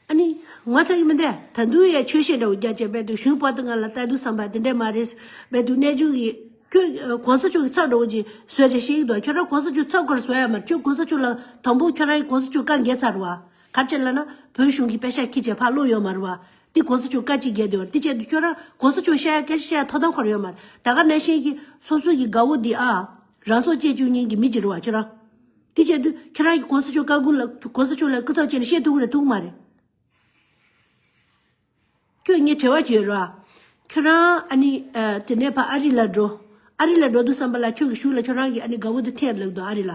ཨ་ནི་ང་ཚ་ཡི་མི་འདས་ད་དུང་ཡ་ཆོས་བཤད་འདྲ་བོ་རྒྱ་ཆེ་བས་དུ་གཞུང་པ་དུ་ང་ལ་ལྟ་དུས་བསམ་པ་དེ་འདྲས་མ་རེད། བས་དུ་གནས་ཆུང་གི་ཁྱོད་གོང་ས་མཆོག་གི་ཚབ་འདྲ་བོ་ཅིག་བཟོས་བྱས་བཤད་ཀྱི་འདུག་ཁྱོད་རང་གོང་ས་མཆོག་ཚབ་སྐོར་བཟོ་ཡ་མ་རེད། ཁྱོད་གོང་ས་མཆོག་ལ་དང་པོ་ཁྱོད་རང་གི་གོང་ས་མཆོག་བཀའ་འགལ་ཚར་བ། ག་རེ་བྱས་ལབ་ན་བོད་གཞུང་གི་པེ་ཤག་ཁྱི་བྱས་ཕར་ལོག་ཡོད་མ་རེད་བ། དེ་གོང་ས་མཆོག་བཀའ་གཅིག་རྒྱལ་དེ་བ་དེ་བྱས་དུས་ཁྱོད་རང་གོང་ས་མཆོག་བཤད་ཡ་སྐད་ཆ་བཤད་ཡ་ཐོབ་ཐང་ཁོ་རང་ཡོད་མ་རེད། ད་ག་ནང་བཞིན་གྱི་སོ་སོ་གི་དགའ་བོ་འདི་ཨ་རང་སྲོག་བཅད་བཅུག་མཁན་གྱི་མི་ཅིག་རེད་བ་ཁྱོད་རང་། དེ་བྱས་དུས་ཁྱོད་རང་གི་གོང་ས་མཆོག་བཀའ་དགོངས་ལ་གོང་ས་མཆོག་ལ་སྐུ་ཚབ་བྱས་ནས་བཤད་ཐུབ་ཀྱི་རེད་ཐུབ་ཀྱི་མ་རེད། ཁྱོད་ངས་དྲི་བ་བྱོས་ར། ཁྱོད་རང་ཨ་ནི་ཨ་དེ་ནས་ཕ་ཨ་རི་ལ་འགྲོ། ཨ་རི་ལ་འགྲོ་དུས་བསམ་པ་ལ་ཁྱོད་ཀྱི་གཞུག་ལ་ཁྱོད་རང་གི་ཨ་ནི་དགའ་བོ་དེ་འཐེན་ལབ་འདུག་ཨ་རི་ལ།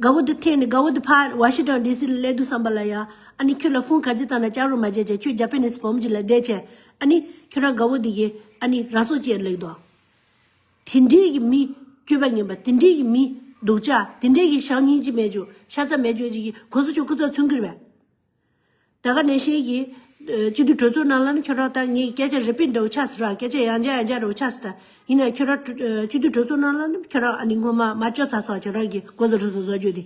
དགའ་བོ་དེ་འཐེན་ནས་དགའ་བོ་དེ་ཕ་ཝ་ཤིང་ཊོན་ཌི་སི་ལ་སླེབས་དུས་བསམ་པ་ལ་ཡ་ཨ་ནི་ཁྱོད་ལ་ཕོན་ག་ཅི་བཏང་ན་བཅར་རོགས་མ་བྱས་བྱས་ཁྱོད་ཇ་པ་ནི་སི་བུ་མོ་ཅིག་ལ་བསྡད་བྱས་ཨ་ནི་ཁྱོད་རང་དགའ་བོ་དེ་གི་ཨ་ནི་རང་སྲོག་བཅད་ལབ་འདུག་དེ་འདྲའི་གི་མི་སྤྱོད་པ་ངན་པ་དེ་འདྲའི་གི་མི་སྡུག་ཅག་དེ་འདྲའི་གི་བྱམས་སྙིང་རྗེ་མེད་རྒྱུ་ཤ་ཚ་མེད་རྒྱུ་ཅིག་གི་གོང་ས་མཆོག་སྐུ་ཚབ་མཚོན་གི་རེད་པས། ད་ག་ནང་བཞིན་གྱི་སྤྱི་འཐུས་གྲོས་ཚོགས་ནང་ལ་ནི་ཁྱོད་རང་ད་ངས་སྐད་ཆ་རི་པིཊ་འདྲ་བོ་ཆགས་སི་ར། སྐད་ཆ་ཡང་བསྐྱར་ཡང་བསྐྱར་འདྲ་བོ་ཆགས་སི་ད། ཡིན་ན་ཁྱོད་རང་སྤྱི་འཐུས་གྲོས་ཚོགས་ནང་ལ་ནི་ཁྱོད་རང་ཨ་ནི་སྔོན་མ་མ་ལྕོགས་ཚར་སོང་ཁྱོད་རང་གི་གོ་ས་རུ་སོ་བཟོ་རྒྱུ་དེ།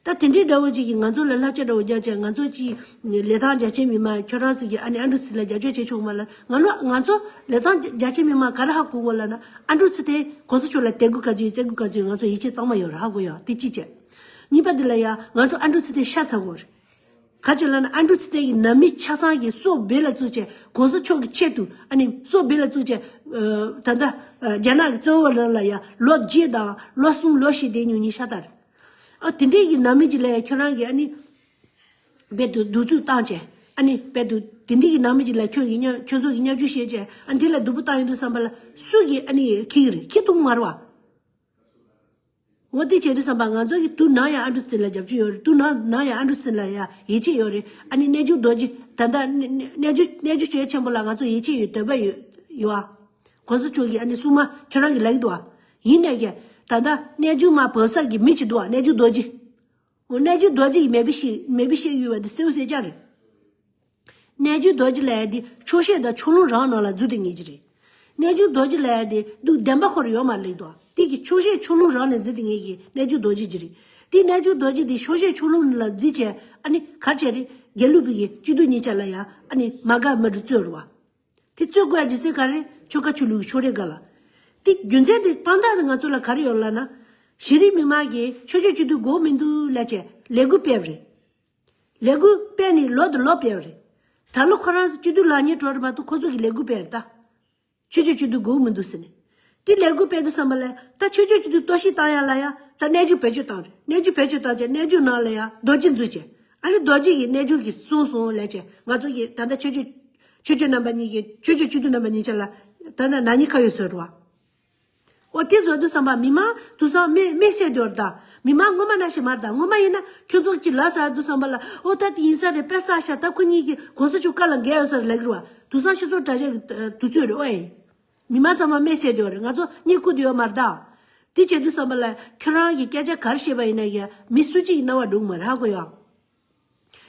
ད་དེ་འདྲའི་འདྲ་བོ་ཅིག་གིས་ང་ཚོ་ལ་བསླབ་བྱ་འདྲ་བོ་རྒྱག་བྱས་ང་ཚོ་ཅིག་ལི་ཐང་རྒྱ་ཆེ་མི་མང་ཁྱོད་རང་ཚོ་གི་ཨ་ནི་ཨན་ཌྲུ་སི་ལ་རྒྱབ་སྐྱོར་བྱེད་ཆོག་མ་ལ་ང་ལོ་ང་ཚོ་ལི་ཐང་རྒྱ་ཆེ་མི་མང་ག་རེ་ཧ་གོ་གོ་ལ་ན་ཨན་ཌྲུ་སི་དེ་གོང་ས་མཆོག་ལ་དད་གུས་ག་ཚོད་ཡོད་བརྩི་གུས་ག་ཚོད་ཡོད་ང་ཚོ་ཡིད་ཆེས་གཙང་མ་ཡོད་རེད་ཧ་གོ་ཡོད་དེ་གཅིག་བྱས། གཉིས་པ་འདི་ལ་ཡ་ང་ཚོ་ཨན་ཌྲུ་སི་དེ་ཤ་ཚ་གོ་རེད། ག་ཅི་ལབ་ན་ཨན་ཌྲུ་སི་ཏན་གྱི་ནང་མི་ཆ་ཚང་གིས་སྲོག་སྦས་ལ་བཙུགས་བྱས་གོང་ས་མཆོག་གི་ཆེད་དུ་ཨ་ནི་སྲོག་སྦས་ལ་བཙུགས་བྱས་ད་ལྟ་རྒྱ་ནག་གི་བཙོན་འོག་ནང་ལ་ཡ་ལོ་བརྒྱད་དང་ལོ་གསུམ་ལོ་བཞི་བསྡད་མྱོང་མཁན་ཤ་སྟག་རེད། ཨ་དེ་འདྲའི་གི་ནང་མི་ཅིག་ལ་ཡ་ཁྱོད་རང་གིས་ཨ་ནི་རྦད་དུ་གདུག་རྩུབ་བཏང་བྱས་ཨ་ནི་རྦད་དུ་དེ་འདྲའི་གི་ནང་མི་ཅིག་ལ་ཁྱོད་ཀྱིས་བརྙས་ཁྱོད་ཚོ་གིས་བརྙས་བཅོས་བྱས་བྱས་ཨ་ནི་དེ་ལ་སྡུག་པོ་བཏང་ཡོང་དུས་བསམ་པ་ལ་སུ་གིས་ཨ་ནི་ཁྱི་གི་རེད་ཁྱི་ཐུག་མ་རེད་བ། འོ་དེ་བྱས་དུས་བསམ་པ་ང་ཚོ་གི་དུ་ནང་ཡང་ཨན་ཌུ་སི་ལ་རྒྱབ་སྐྱོར་ཡོད་རེད། དུ་ནང་ནང་ཡང་ཨན་ཌུ་སི་ལ་ཡང་ཡིད་ཆེས་ཡོད་རེད། ཨ་ནི་གནས་ཆུང་རྡོ་རྗེ་ད་ལྟ་གནས་གནས་ཆུང་གནས་ཆུང་ཆོས་ཆེན་པོ་ལ་ང་ཚོ་ཡིད་ཆེས་ཡོད་འདོད་པ་ཡོད་ཡོད་ཨ། གོང་ས་མཆོག་གིས་ཨ་ནི་སྲུང་མ་ཁྱོད་རང་གི་ལག་འདུག་ཨ། ཡིན་ནས་ཀྱང་ད་ལྟ་གནས་ཆུང་མ་བབས་ས་གི་མི་ཅིག་འདུག་ཨ་གནས་ཆུང་རྡོ་རྗེ། འོ་གནས་ཆུང་རྡོ་རྗེ་ཡིས་མེད་པ་ཞིག་མེད་པ་ཞིག་ཡོད་པ་འདི་གསལ་པོ་གསལ་རྐྱང་རེད། གནས་ཆུང་རྡོ་རྗེ་ལབ་ཡ་དེ་ཆོས་བཤད་དང་ཆོས་ལུགས་རང་ནང་ལ་འཛུལ་དེ་ངེས་ཀྱི་རེད། གནས་ཆུང་རྡོ་རྗེ་ལབ་ཡ་དེ་འདུག་བདེན་པ་ཁོ་རང་ཡོད་མ་རེད་དོ། དེ་གི་ཆོས་བཤད་ཆོས་ལུགས་རང་ནས་འཛུལ་དེ་ངེས་ཀྱི་གནས་ཆུང་རྡོ་རྗེ་ཅི་རེད། དེ་གནས་ཆུང་རྡོ་རྗེ་དེ་ཆོས་བཤད་ཆོས་ལུགས་ལ་འཛུལ་བྱས་ཨ་ནི་གར་བྱས་རེད་དགེ་ལུགས་པའི་གི་སྐྱིད་སྡུག་གཉིས་ཆ་ལ་ཡ་ཨ་ནི་མ་དགའ་མི་འགྲོ་རྩོད་རུ་བ། དེ་རྩོད་དགོས་ཡ་རྒྱུ་མཚན་ག་རེ་ཆོལ་ཁ་ཆོས་ལུགས་ཀྱི་ཕྱོགས་རེས་ག་ལ། དེ་རྒྱུ་མཚན་དེ་དཔང་རྟགས་དེ་ང་ཚོ་ལ་ག་རེ་ཡོད་ལབ་ན། གཞི་རིམ་མི་མང་གིས་ཆོས་ཕྱོགས་སྐྱིད་སྡུག་དགོས་མི་འདུག་ལབ་བྱས་ལས་འགུལ་སྤེལ་བ་རེད། ལས་འགུལ་སྤེལ་ནས་ལོ་དང་ལོ་སྤེལ་བ་རེད། ད་ལོ་ཁོ་རང་ཚོ་སྐྱིད་སྡུག་ལངས་ཉེན་འགྲོ་རེད་མ་གཏོགས་ཁོ་ཚོ་གི་ལས་འགུལ་སྤེལ་རེད་ད། ཆོས་ཕྱོགས་སྐྱིད་སྡུག་དགོས་མི་འདུག་ཟེར་ནས། དེ་ལས་འགུལ་སྤེལ་དུས་ཙམ་པ་ལ་ད་ཆོས་ཕྱོགས་སྐྱིད་སྡུག་གཏོར་བཤིག་བཏང་ཡ་ལ་ཡ་ད་གནས་ཆུང་བེད་སྤྱོད་བཏང་རེད། གནས་ཆུང་བེད་སྤྱོད་བཏང་བྱས་གནས་ཆུང་ནང་ལ་ཡ་རྡོ་རྗེ་འཛུལ་བྱས། ཨ་ནི་རྡོ་རྗེ་ཡིས་གནས་ཆུང་གིས་གསུངས་སོང་ལབ་བྱས་ང་ཚོ་གིས་ད་ལྟ་ཆོས་ཕྱོགས་ཆོས་ཕྱོགས་རྣམ་པ་གཉིས་ཀྱིས་ཆོས་ཕྱོགས་སྐྱིད་སྡུག་རྣམ་པ་གཉིས་ཆ་ལ་ད་ལྟ་ནག་ཉེས་ཁ་གཡོགས་བཟོས་འགྲོ་བ། ཨོ་དེ་བཟོ་དུས་བསམ་པ་མི་མང་དུ་སང་མེ་མེ་བསད་དེ་བར་ད། མི་མང་ངོ་མ་ན་ཞིག་མར་ད་ངོ་མ་ཡིན་ན་ཁྱོད་ཚོ་གི་ལ་ཟ་དུས་བསམ་པ་ལ་ཨོ་ད་དེ་ཡིན་ས་རེད་པེ་ས་ཤ་ད་ཁོ་གཉིས་ཀྱི་གོང་ས་མཆོག་བཀའ་ལ་འགལ་ཡོད་ས་རེད་ལབ་གི་རེད་བ། དུ་སང་སྤྱི་ཚོགས་དྲ་རྒྱ་གི་དུས་ཚོད་རེད་ཨོ་ཨེ། མི་མང་ཚང་མ་མེ་བསད་དེ་བར་ང་ཚོ་གཉིད་ཁུག་དེ་ཡོད་མར་ད། དེ་བྱེད་དུས་བསམ་པ་ལ་ཁྱོད་རང་གི་སྐད་ཆ་ག་རེ་བཤད་པ་ཡིན་ན་ཡ་མི་སུ་གཅིག་གི་རྣ་བ་འགྲོ་གི་མ་རེད་ཧ་གོ་ཡོད།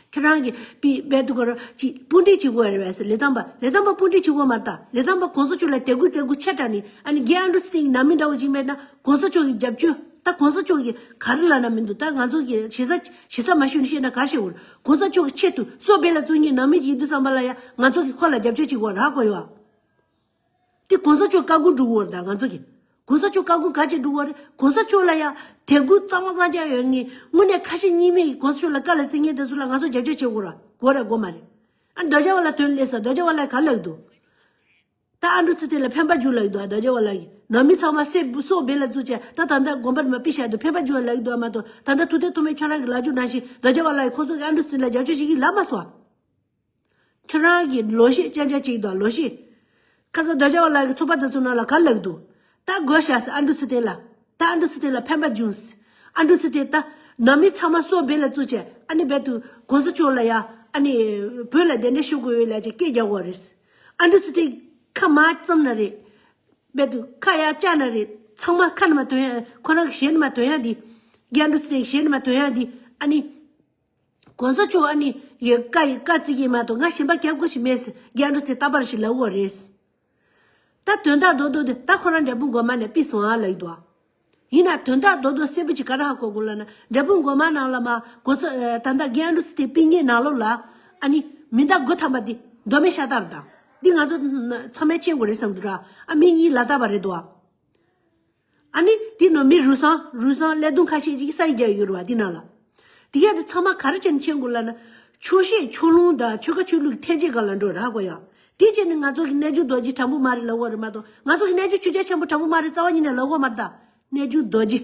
ཁྱེད་རང་གིས་པི་རྦད་དུ་གོ་ར་ཅི་སྤུན་འདྲེས་བྱེད་དགོས་རེད་བས་ལས་དམ་པ་ལས་དམ་པ་སྤུན་འདྲེས་བྱེད་དགོས་མ་རེད་ད། ལས་དམ་པ་གོང་ས་མཆོག་ལ་དད་གུས་བརྩི་དགོས་ཆེ་དྲགས་ནི་ཨ་ནི་རྒན་ཨ་འབྲུག་ཚེ་རིང་ནང་མི་འདྲ་བོ་ཅིག་མེད་ན་གོང་ས་མཆོག་གི་རྒྱབ་སྐྱོར་ད་གོང་ས་མཆོག་གི་ག་རེ་ལབ་ན་མི་འདུག་ད་ང་ཚོ་གི་ཞེ་ས་ཞེ་ས་མ་ཞུ་ནི་བཤད་ན་ག་རེ་བཤད་དགོས་རེད། གོང་ས་མཆོག་གི་ཆེད་དུ་སྲོག་བེད་ལ་བཙོང་མཁན་ནང་མི་ཅིག་ཡིན་དུས་བསམ་པ་ལ་ཡ་ང་ཚོ་གི་ཁོ་ལ་རྒྱབ་སྐྱོར་བྱེད་དགོས་ར་གོ་ཡོད། དེ་གོང་ས་མཆོག་བཀའ་བསྒོ་འགྲོ་གི་ཡོད་རེད་ད་ང་ཚོ་གི། གོང་ས་མཆོག་བཀའ་བསྒོ་ག་ཅིག་འགྲོ་གི་ཡོད་རེད། གོང་ས་མཆོག་ལ་ཡ་དད་གུས་གཙང་མ་གཙང་རྐྱང་ཡོད་ངེས་དངོས་གནས་ཁ་ཞེ་གཉིས་མེད་ཀྱི་གོང་ས་མཆོག་ལ་བཀའ་ལ་བརྩི་མཁན་དེ་ཚོ་ལ་ང་ཚོ་རྒྱབ་སྐྱོར་བྱེད་དགོས་ར་དགོས་ར་དགོས་མ་རེད། ཨ་རྡོ་རྗེ་བ་ལ་དོན་ལས་ས་རྡོ་རྗེ་བ་ལ་ག་ལབ་འདུག་ད་ཨ་འབྲུག་ཚེ་བརྟན་ལ་ཕན་པ་འཇུག་ལབ་འདུག་ཨ་རྡོ་རྗེ་བ་ལ་ཡི་ནང་མི་ཚང་མ་སེ་སྲོག་བེད་ལ་བཙུགས་བྱས་ད་ད་ལྟ་དགོན་པར་མ་ཕི་བཤད་འདུག་ཕན་པ་འཇུག་ལབ་འདུག་ཨ་མ་གཏོགས་ད་ལྟ་ཐུབ་བསྟན་ཐོགས་མེད་ཁྱོད་རང་གི་ལབ་རྒྱུ་ནང་བཞིན་རྡོ་རྗེ་བ་ལ་ཡི་ཁོང་ཚོ་གི་ཨ་འབྲུག་ཚེ་བརྟན་ལ་རྒྱབ་སྐྱོར་བྱེད་ཀྱི་ལབ་མ་སོང་ཨ། ཁྱོད་རང་གི་ལོ་ཤས་ཅན་ཅན་ཅིག་དང་ལོ་ཤས། ཁ་སང་རྡོ་རྗེ་བ་ལགས་ཀྱི་ཚོགས་པ་དེ་ཚོ་ནང་ལ་ག་ལབ་འདུག་ད་དགོས་ཤག་ཟེར་ཨ་འབྲུག་ཚེ་བརྟན་ལ། ད་ཨ་འབྲུག་ཚེ་བརྟན་ལ་ཕན་པ་འབྱུང་ཟེར། ཨ་འབྲུག་ཚེ་བརྟན་ད་ནང་མི་ཚང་མ་སྲོག་བེད་ལ་བཙུགས་བྱས་ཨ་ནི་རྦད་དུ་གོང་ས་མཆོག་ལ་ཡ་ཨ་ནི་བོད་ལ་གདན་འདྲེན་ཞུ་དགོས་ཡོད་ལབ་ཅིག་སྐད་རྒྱག་དགོས་རེད། ཨ་འབྲུག་ཚེ་བརྟན་ཁ་མ་བཙུམ་ན་རེད། རྦད་དུ་ཁ་ཡར་བཅག་ན་རེད། ཚང་མ་ཁ་ནས་མར་ཐོན་ཡ་ཁོ་རང་གི་ཞལ་ནས་མར་ཐོན་ཡ་འདི། རྒན་ཨ་འབྲུག་ཚེ་བརྟན་གྱི་ཞལ་ནས་མར་ཐོན་ཡ་འདི་ཨ་ནི། གོང་ས་མཆོག་ཨ་ནི་ཡི་བཀའ་ཡི་བཀའ་བརྩི་གི་མ་གཏོགས་ང་གཞན་པ་རྒྱབ་དགོས་ཤིག་མེད་ཟེར་རྒན་ཨ་འབྲུག་ཚེ་རྟག་པར་ཞིག་ལབ་འོ་རེད། ད་དོན་དག་རྡོག་རྡོག་དེ་ད་ཁོ་རང་འབྲས་སྤུངས་སྒོ་མ་ནས་ཕུད་སོང་ཨ་ལབ་ཡི་འདུག་ཨ། ཡིན་ན་དོན་དག་རྡོག་རྡོག་གསལ་པོ་ཅིག་ག་རེ་ཧ་གོ་དགོས་ལབ་ན་འབྲས་སྤུངས་སྒོ་མ་ནང་ལ་མ་གོང་ས་ད་ལྟ་རྒན་ཨ་འབྲུག་ཚེ་བརྟན་ཕུད་མཁན་ནང་ལོགས་ལ་ཨ་ནི་མི་ཟླ་དགུ་ཐམ་པ་འདི་མདོ་སྨད་ཤ་སྟག་རེད་ད། འདི་ང་ཚོ་ཚང་མས་མཁྱེན་དགོས་རེད་བསམ་འདུག་ར། ཨ་མི་གཉིས་ལ་བཏགས་པ་རེད་འདུག་ཨ། ཨ་ནི་དེ་ནང་མི་རུལ་སུངས་རུལ་སུངས་ཀླད་སྟོང་ཁ་ཤས་ཅིག་ས་ཡིག་རྒྱག་ཡོད་རེད་བ་དེ་ནང་ལ། དེ་ག་དེ་ཚང་མ་ག་རེ་བྱས་ནས་མཁྱེན་དགོས་ལབ་ན། ཆོས་བཤད་ཆོས་ལུང་དང་ཆོལ་ཁ་ཆོས་ལུགས་ཐེན་ཅིག་སྒང་ལ་འགྲོ་ར་གོ་ཡ། དེ་བྱས་ནས་ང་ཚོ་གི་རྣལ་འབྱོར་རྡོ་རྗེ་དྲང་པོ་མ་རེད་ལབ་དགོས་རེད་མ་གཏོགས་ང་ཚོ་གི་རྣལ་འབྱོར་ཆོས་རྒྱལ་ཆེན་པོ་དྲང་པོ་མ་རེད་རྩ་བ་ཉིད་ནས་ལབ་དགོས་མ་རེད་ད། རྣལ་འབྱོར་རྡོ་རྗེ།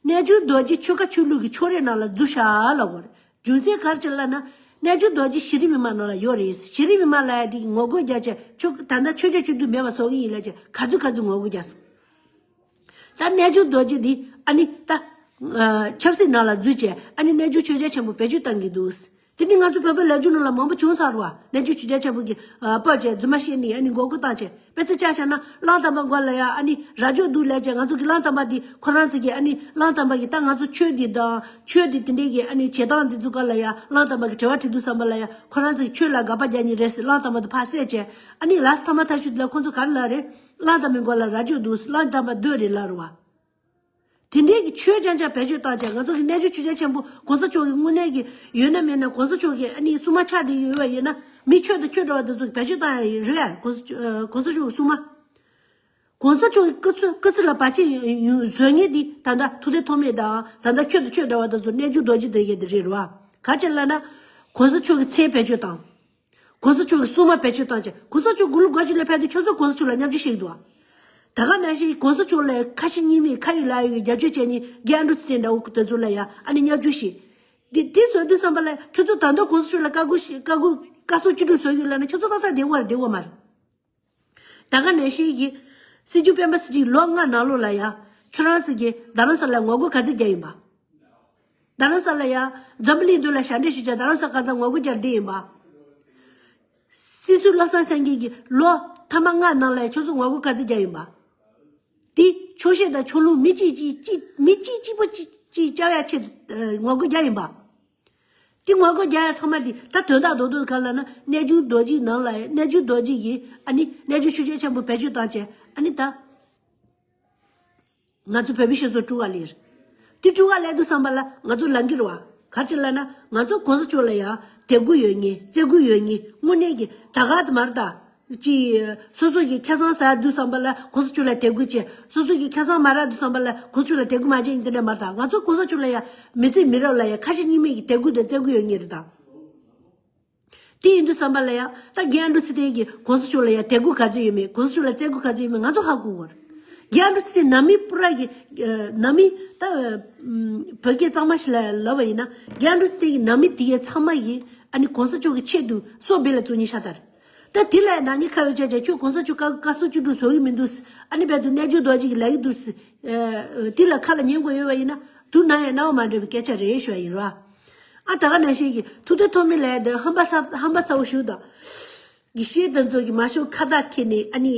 རྣལ་འབྱོར་རྡོ་རྗེ་ཆོལ་ཁ་ཆོས་ལུགས་ཀྱི་ཕྱོགས་རིས་ནང་ལ་འཛུལ་ཤག་ལབ་དགོས་རེད། རྒྱུ་མཚན་ག་རེ་བྱས་ལབ་ན། རྣལ་འབྱོར་རྡོ་རྗེ་གཞི་རིམ་མི་མང་ནང་ལ་ཡོད་རེད། གཞི་རིམ་མི་མང་ལབ་ཡ་དེ་གི་ངོ་རྒོལ་རྒྱག་བྱས་ཆོས་ད་ལྟ་ཆོས་རྒྱལ་ཆོས་འདུས་མེད་པ་བཟོ་གི་ཡིན་ལབ་བྱས་ག་ཚོད་ག་ཚོད་ངོ་རྒོལ་རྒྱག་སོང་། ད་རྣལ་འབྱོར་རྡོ་རྗེ་འདི་ཨ་ནི་ད་ཆབ་སྲིད་ནང་ལ་འཛུལ་བྱས་ཨ་ནི་རྣལ་འབྱོར་ཆོས་རྒྱལ་ཆེན་པོ་བེད་སྤྱོད་བཏང་གི་འདུག་དེ་ནི་ང་ཚོ་བོད་པའི་ལོ་རྒྱུས་ནང་ལ་མང་པོ་བྱུང་ཚར་བ། རྣལ་འབྱོར་ཆོས་རྒྱལ་ཆེན་པོ་གི་སྤོབས་བྱས་རྫུན་མ་བཤད་ནི་ཨ་ནི་མགོ་སྐོར་བཏང་བྱས་དཔེ་ཆ་ཆ་བཞག་ན་གླང་དར་མ་མགོ་ལ་ཡ་ཨ་ནི་རྭ་ཅོ་འདུག་ལབ་བྱས་ང་ཚོ་གི་གླང་དར་མ་འདི་ཁོ་རང་ཚོ་གི་ཨ་ནི་གླང་དར་མ་གི་ད་ང་ཚོ་ཆོས་འདི་དང་ཆོས་འདི་དེ་འདྲས་གི་ཨ་ནི་བྱེད་སྟངས་འདི་ཚོ་ག་ལ་ཡ་གླང་དར་མ་གི་དྲི་བ་དྲི་འདུག་བསམ་པ་ལ་ཡ་ཁོ་རང་ཚོ་གི་ཆོས་ལ་དགག་པ་རྒྱག་ནི་རེད་ཟེར་གླང་དར་མ་འདི་ཕར་བསད་བྱས་ཨ་ནི་ལ་སི་ཐ་མ་ཐག་ཆོད་འདི་ལ་ཁོ་ཚོ་ག་རེ་ལབ་རེད། གླང་དར་མའི་མགོ་ལ་རྭ་ཅོ་འདུག་གླང་དར་མ་རྡོ་རེད་ལབ་རེད་བ། དེ་འདྲའི་གི་ཆོས་རྐྱང་རྐྱང་བེད་སྤྱོད་བཏང་བྱས་ང་ཚོ་གི་རྣལ་འབྱོར་ཆོས་རྒྱལ་ཆེན་པོ་གོང་ས་མཆོག་གི་དངོས་གནས་ཀྱི་ཡོད་ན་མེད་ན་གོང་ས་མཆོག་གི་ཨ་ནི་སྲུང་མ་ཆགས་བསྡད་ཡོད་པ་ཡིན་ན་མི་ཁྱོད་དང་ཁྱོད་འདྲ་བ་དེ་ཚོ་བེད་སྤྱོད་བཏང་ཡ་རེད་གོང་ས་མཆོག་གོང་ས་མཆོག་གི་སྲུང་མ། གོང་ས་མཆོག་གི་སྐུ་ཚེ་སྐུ་ཚེ་ལ་བར་ཆད་ཡོང་བཟོ་མཁན་དེ་ད་ལྟ་ཐུབ་བསྟན་ཐོགས་མེད་དང་ད་ལྟ་ཁྱོད་དང་ཁྱོད་འདྲ་བ་དེ་ཚོ་རྣལ་འབྱོར་རྡོ་རྗེ་དེ་གས་དེ་རེད་རེད་བ། ག་ཅི་ལབ་ན་གོང་ས་མཆོག་གི་མཚན་བེད་སྤྱོད་བཏང་། གོང་ས་མཆོག་གི་སྲུང་མ་བེད་སྤྱོད་བཏང་བྱས་གོང་ས་མཆོག་དགུང་ལོ་དགུ་བཅུ་ལ་ཕེབས་དུས་ཁྱོད་ཚོ་གོང་ས་མཆོག་ལ་བརྙས་བཅོས་བྱེད་ཀྱི་འདུག་བ། ད་ག་ནང་བཞིན་གོང་ས་མཆོག་ལ་ཁ་ཞེ་གཉིས་མེད་ཁ་ཡོད་ལག་ཡོད་ཀྱི་རྒྱབ་སྐྱོར་བྱས་ནས་རྒན་ཨ་འབྲུག་ཚེ་བརྟན་འདྲ་བོ་དེ་ཚོ་ལ་ཡ་ཨ་ནི་བརྙས་བཅོས་བྱེད། འདི་འདི་བཟོ་དུས་བསམ་པ་ལ་ཁྱོད་ཚོ་ད་དུང་གོང་ས་མཆོག་ལ་བཀའ་བསྒོ་ཞིག་བཀའ་བསྒོ་བཀའ་གསུང་ཅི་འདྲ་བཟོ་ཡོད་ལབ་ན་ཁྱོད་ཚོ་ཏག་ཏག་བསྡད་དགོས་རེད་བསྡད་དགོས་མ་རེད། ད་ག་ནང་བཞིན་གྱི་སྲིད་སྐྱོང་སྤེན་པ་ཚེ་རིང་ལོ་ལྔ་ནང་ལོགས་ལ་ཡ་ཁྱོད་རང་ཚོ་གིས་རྡ་རམ་ས་ལ་ངོ་རྒོལ་ག་ཚོད་རྒྱག་ཡིན་པ། རྡ་རམ་ས་ལ་ཡ་འཛམ་བུ་གླིང་མདུན་ལ་ཞབས་འདྲེན་ཞུ་བྱས་རྡ་རམ་ས་ག་ཚོད་ངོ་རྒོལ་རྒྱག་བསྡད་ཡིན་པ། སྲིད་ཟུར་བློ་བཟང་སེང་གེ་གིས་ལོ་ཐ་མ་ལྔ་ནང་ལ་ཡ་ཁྱོད་ཚོ་ངོ་རྒོལ་ག་ཚོད་རྒྱག་ཡིན་པ། དེ་ཆོས་བཤད་དང་ཆོས་ལུགས་མི་གཅིག་གཅིག་གཅིག་མི་གཅིག་གཅིག་པོ་གཅིག་གཅིག་བཅའ་ཡ་ཆེད་དུ་ངོ་རྒོལ་རྒྱག་ཡིན་པ། དེ་ངོ་རྒོལ་རྒྱག་ཡ་ཚང་མ་དེ་ད་དོན་དག་རྡོག་རྡོག་ག་ལ་ན་རྣལ་འབྱོར་རྡོ་རྗེ་ནང་ལ་རྣལ་འབྱོར་རྡོ་རྗེ་ཡིས་ཨ་ནི་རྣལ་འབྱོར་ཆོས་རྒྱལ་ཆེན་པོ་བེད་སྤྱོད་བཏང་བྱས་ཨ་ནི་ད་ང་ཚོ་བོད་མི་སྤྱི་ཚོགས་དཀྲུག་ག་ལེར། དེ་དཀྲུག་ག་ལེ་དུས་བསམ་པ་ལ་ང་ཚོ་ལང་གི་རེད་བ། ག་ཅི་ལབ་ན་ང་ཚོ་གོང་ས་མཆོག་ལ་ཡ་དད་གུས་ཡོད་ངེས་བརྩི་གུས་ཡོད་ངེས་དངོས་གནས་ཀྱི་ད་ག་ཙམ་མ་རེད་ད། ཅི། སོ་སོ་གི་ཁ་སང་ཟ་དུས་བསམ་པ་ལ་གོང་ས་མཆོག་ལ་དད་གུས་བྱས། སོ་སོ་གི་ཁ་སང་མ་རག་དུས་བསམ་པ་ལ་གོང་ས་མཆོག་ལ་དད་གུས་མ་བྱས་ཡིན་དེ་འདྲ་མ་རེད་ད། ང་ཚོ་གོང་ས་མཆོག་ལ་ཡ་མི་ཚེ་མི་རབས་ལ་ཡ་ཁ་ཞེ་གཉིས་མེད་ཀྱི་དད་གུས་དང་བརྩི་གུས་ཡོད་ངེས་རེད་ད། དེ་ཡིན་དུས་བསམ་པ་ལ་ཡ་ད་རྒན་ཨ་འབྲུག་ཚེ་བརྟན་གྱིས་གོང་ས་མཆོག་ལ་ཡ་དད་གུས་ག་ཚོད་ཡོད་མེད་གོང་ས་མཆོག་ལ་བརྩི་གུས་ག་ཚོད་ཡོད་མེད་ང་ཚོ་ཧ་གོ་གི་རེད། རྒན་ཨ་འབྲུག་ཚེ་བརྟན་ནང་མི་པུ་ར་གི་ནང་མི་ད་བོད་སྐད་གཙང་མ་ཞིག་ལ་ལབ་པ་ཡིན་ན་རྒན་ཨ་འབྲུག་ཚེ་བརྟན་གྱི་ནང་མི་དེ་གའི་ཚང་མ་ཡིས་ཨ་ནི་གོང་ས་མཆོག་གི་ཆེད་དུ་སྲོག་སྦས་ལ་བཙུགས་ཉེན་ཤ་སྟག་རེད། ད་དེ་ལ་ནག་ཉེས་ཁ་ཡོད་བྱས་བྱས་ཁྱོད་གོང་ས་མཆོག་བཀའ་བཀའ་སྲོལ་བཅུ་དྲུག་བཟོ་གི་མི་འདུག་ཨ་ནི་བར་དུ་རྣལ་འབྱོར་རྡོ་རྗེ་གིས་ལབ་ཀྱི་འདུག་དེ་ལ་ཁ་ལ་ཉན་དགོས་ཡོད་པ་ཡིན་ན་དུ་ན་ཡང་རྣ་བ་མ་འགྲོ་བའི་སྐད་ཆ་རེད་ཞུ་བ་ཡིན་རོ། ཨ་ད་ག་ནང་བཞིན་གྱི་ཐུབ་བསྟན་ཐོགས་མེད་ལབ་དེ་ཧམ་པ་ས་ཧམ་པ་ཚ་བོ་ཞུ་དང་། དགེ་བཤེས་དེ་ཚོ་གི་མ་ཤོག་ཁ་བཏགས་ཁྱེར་ནས་ཨ་ནི་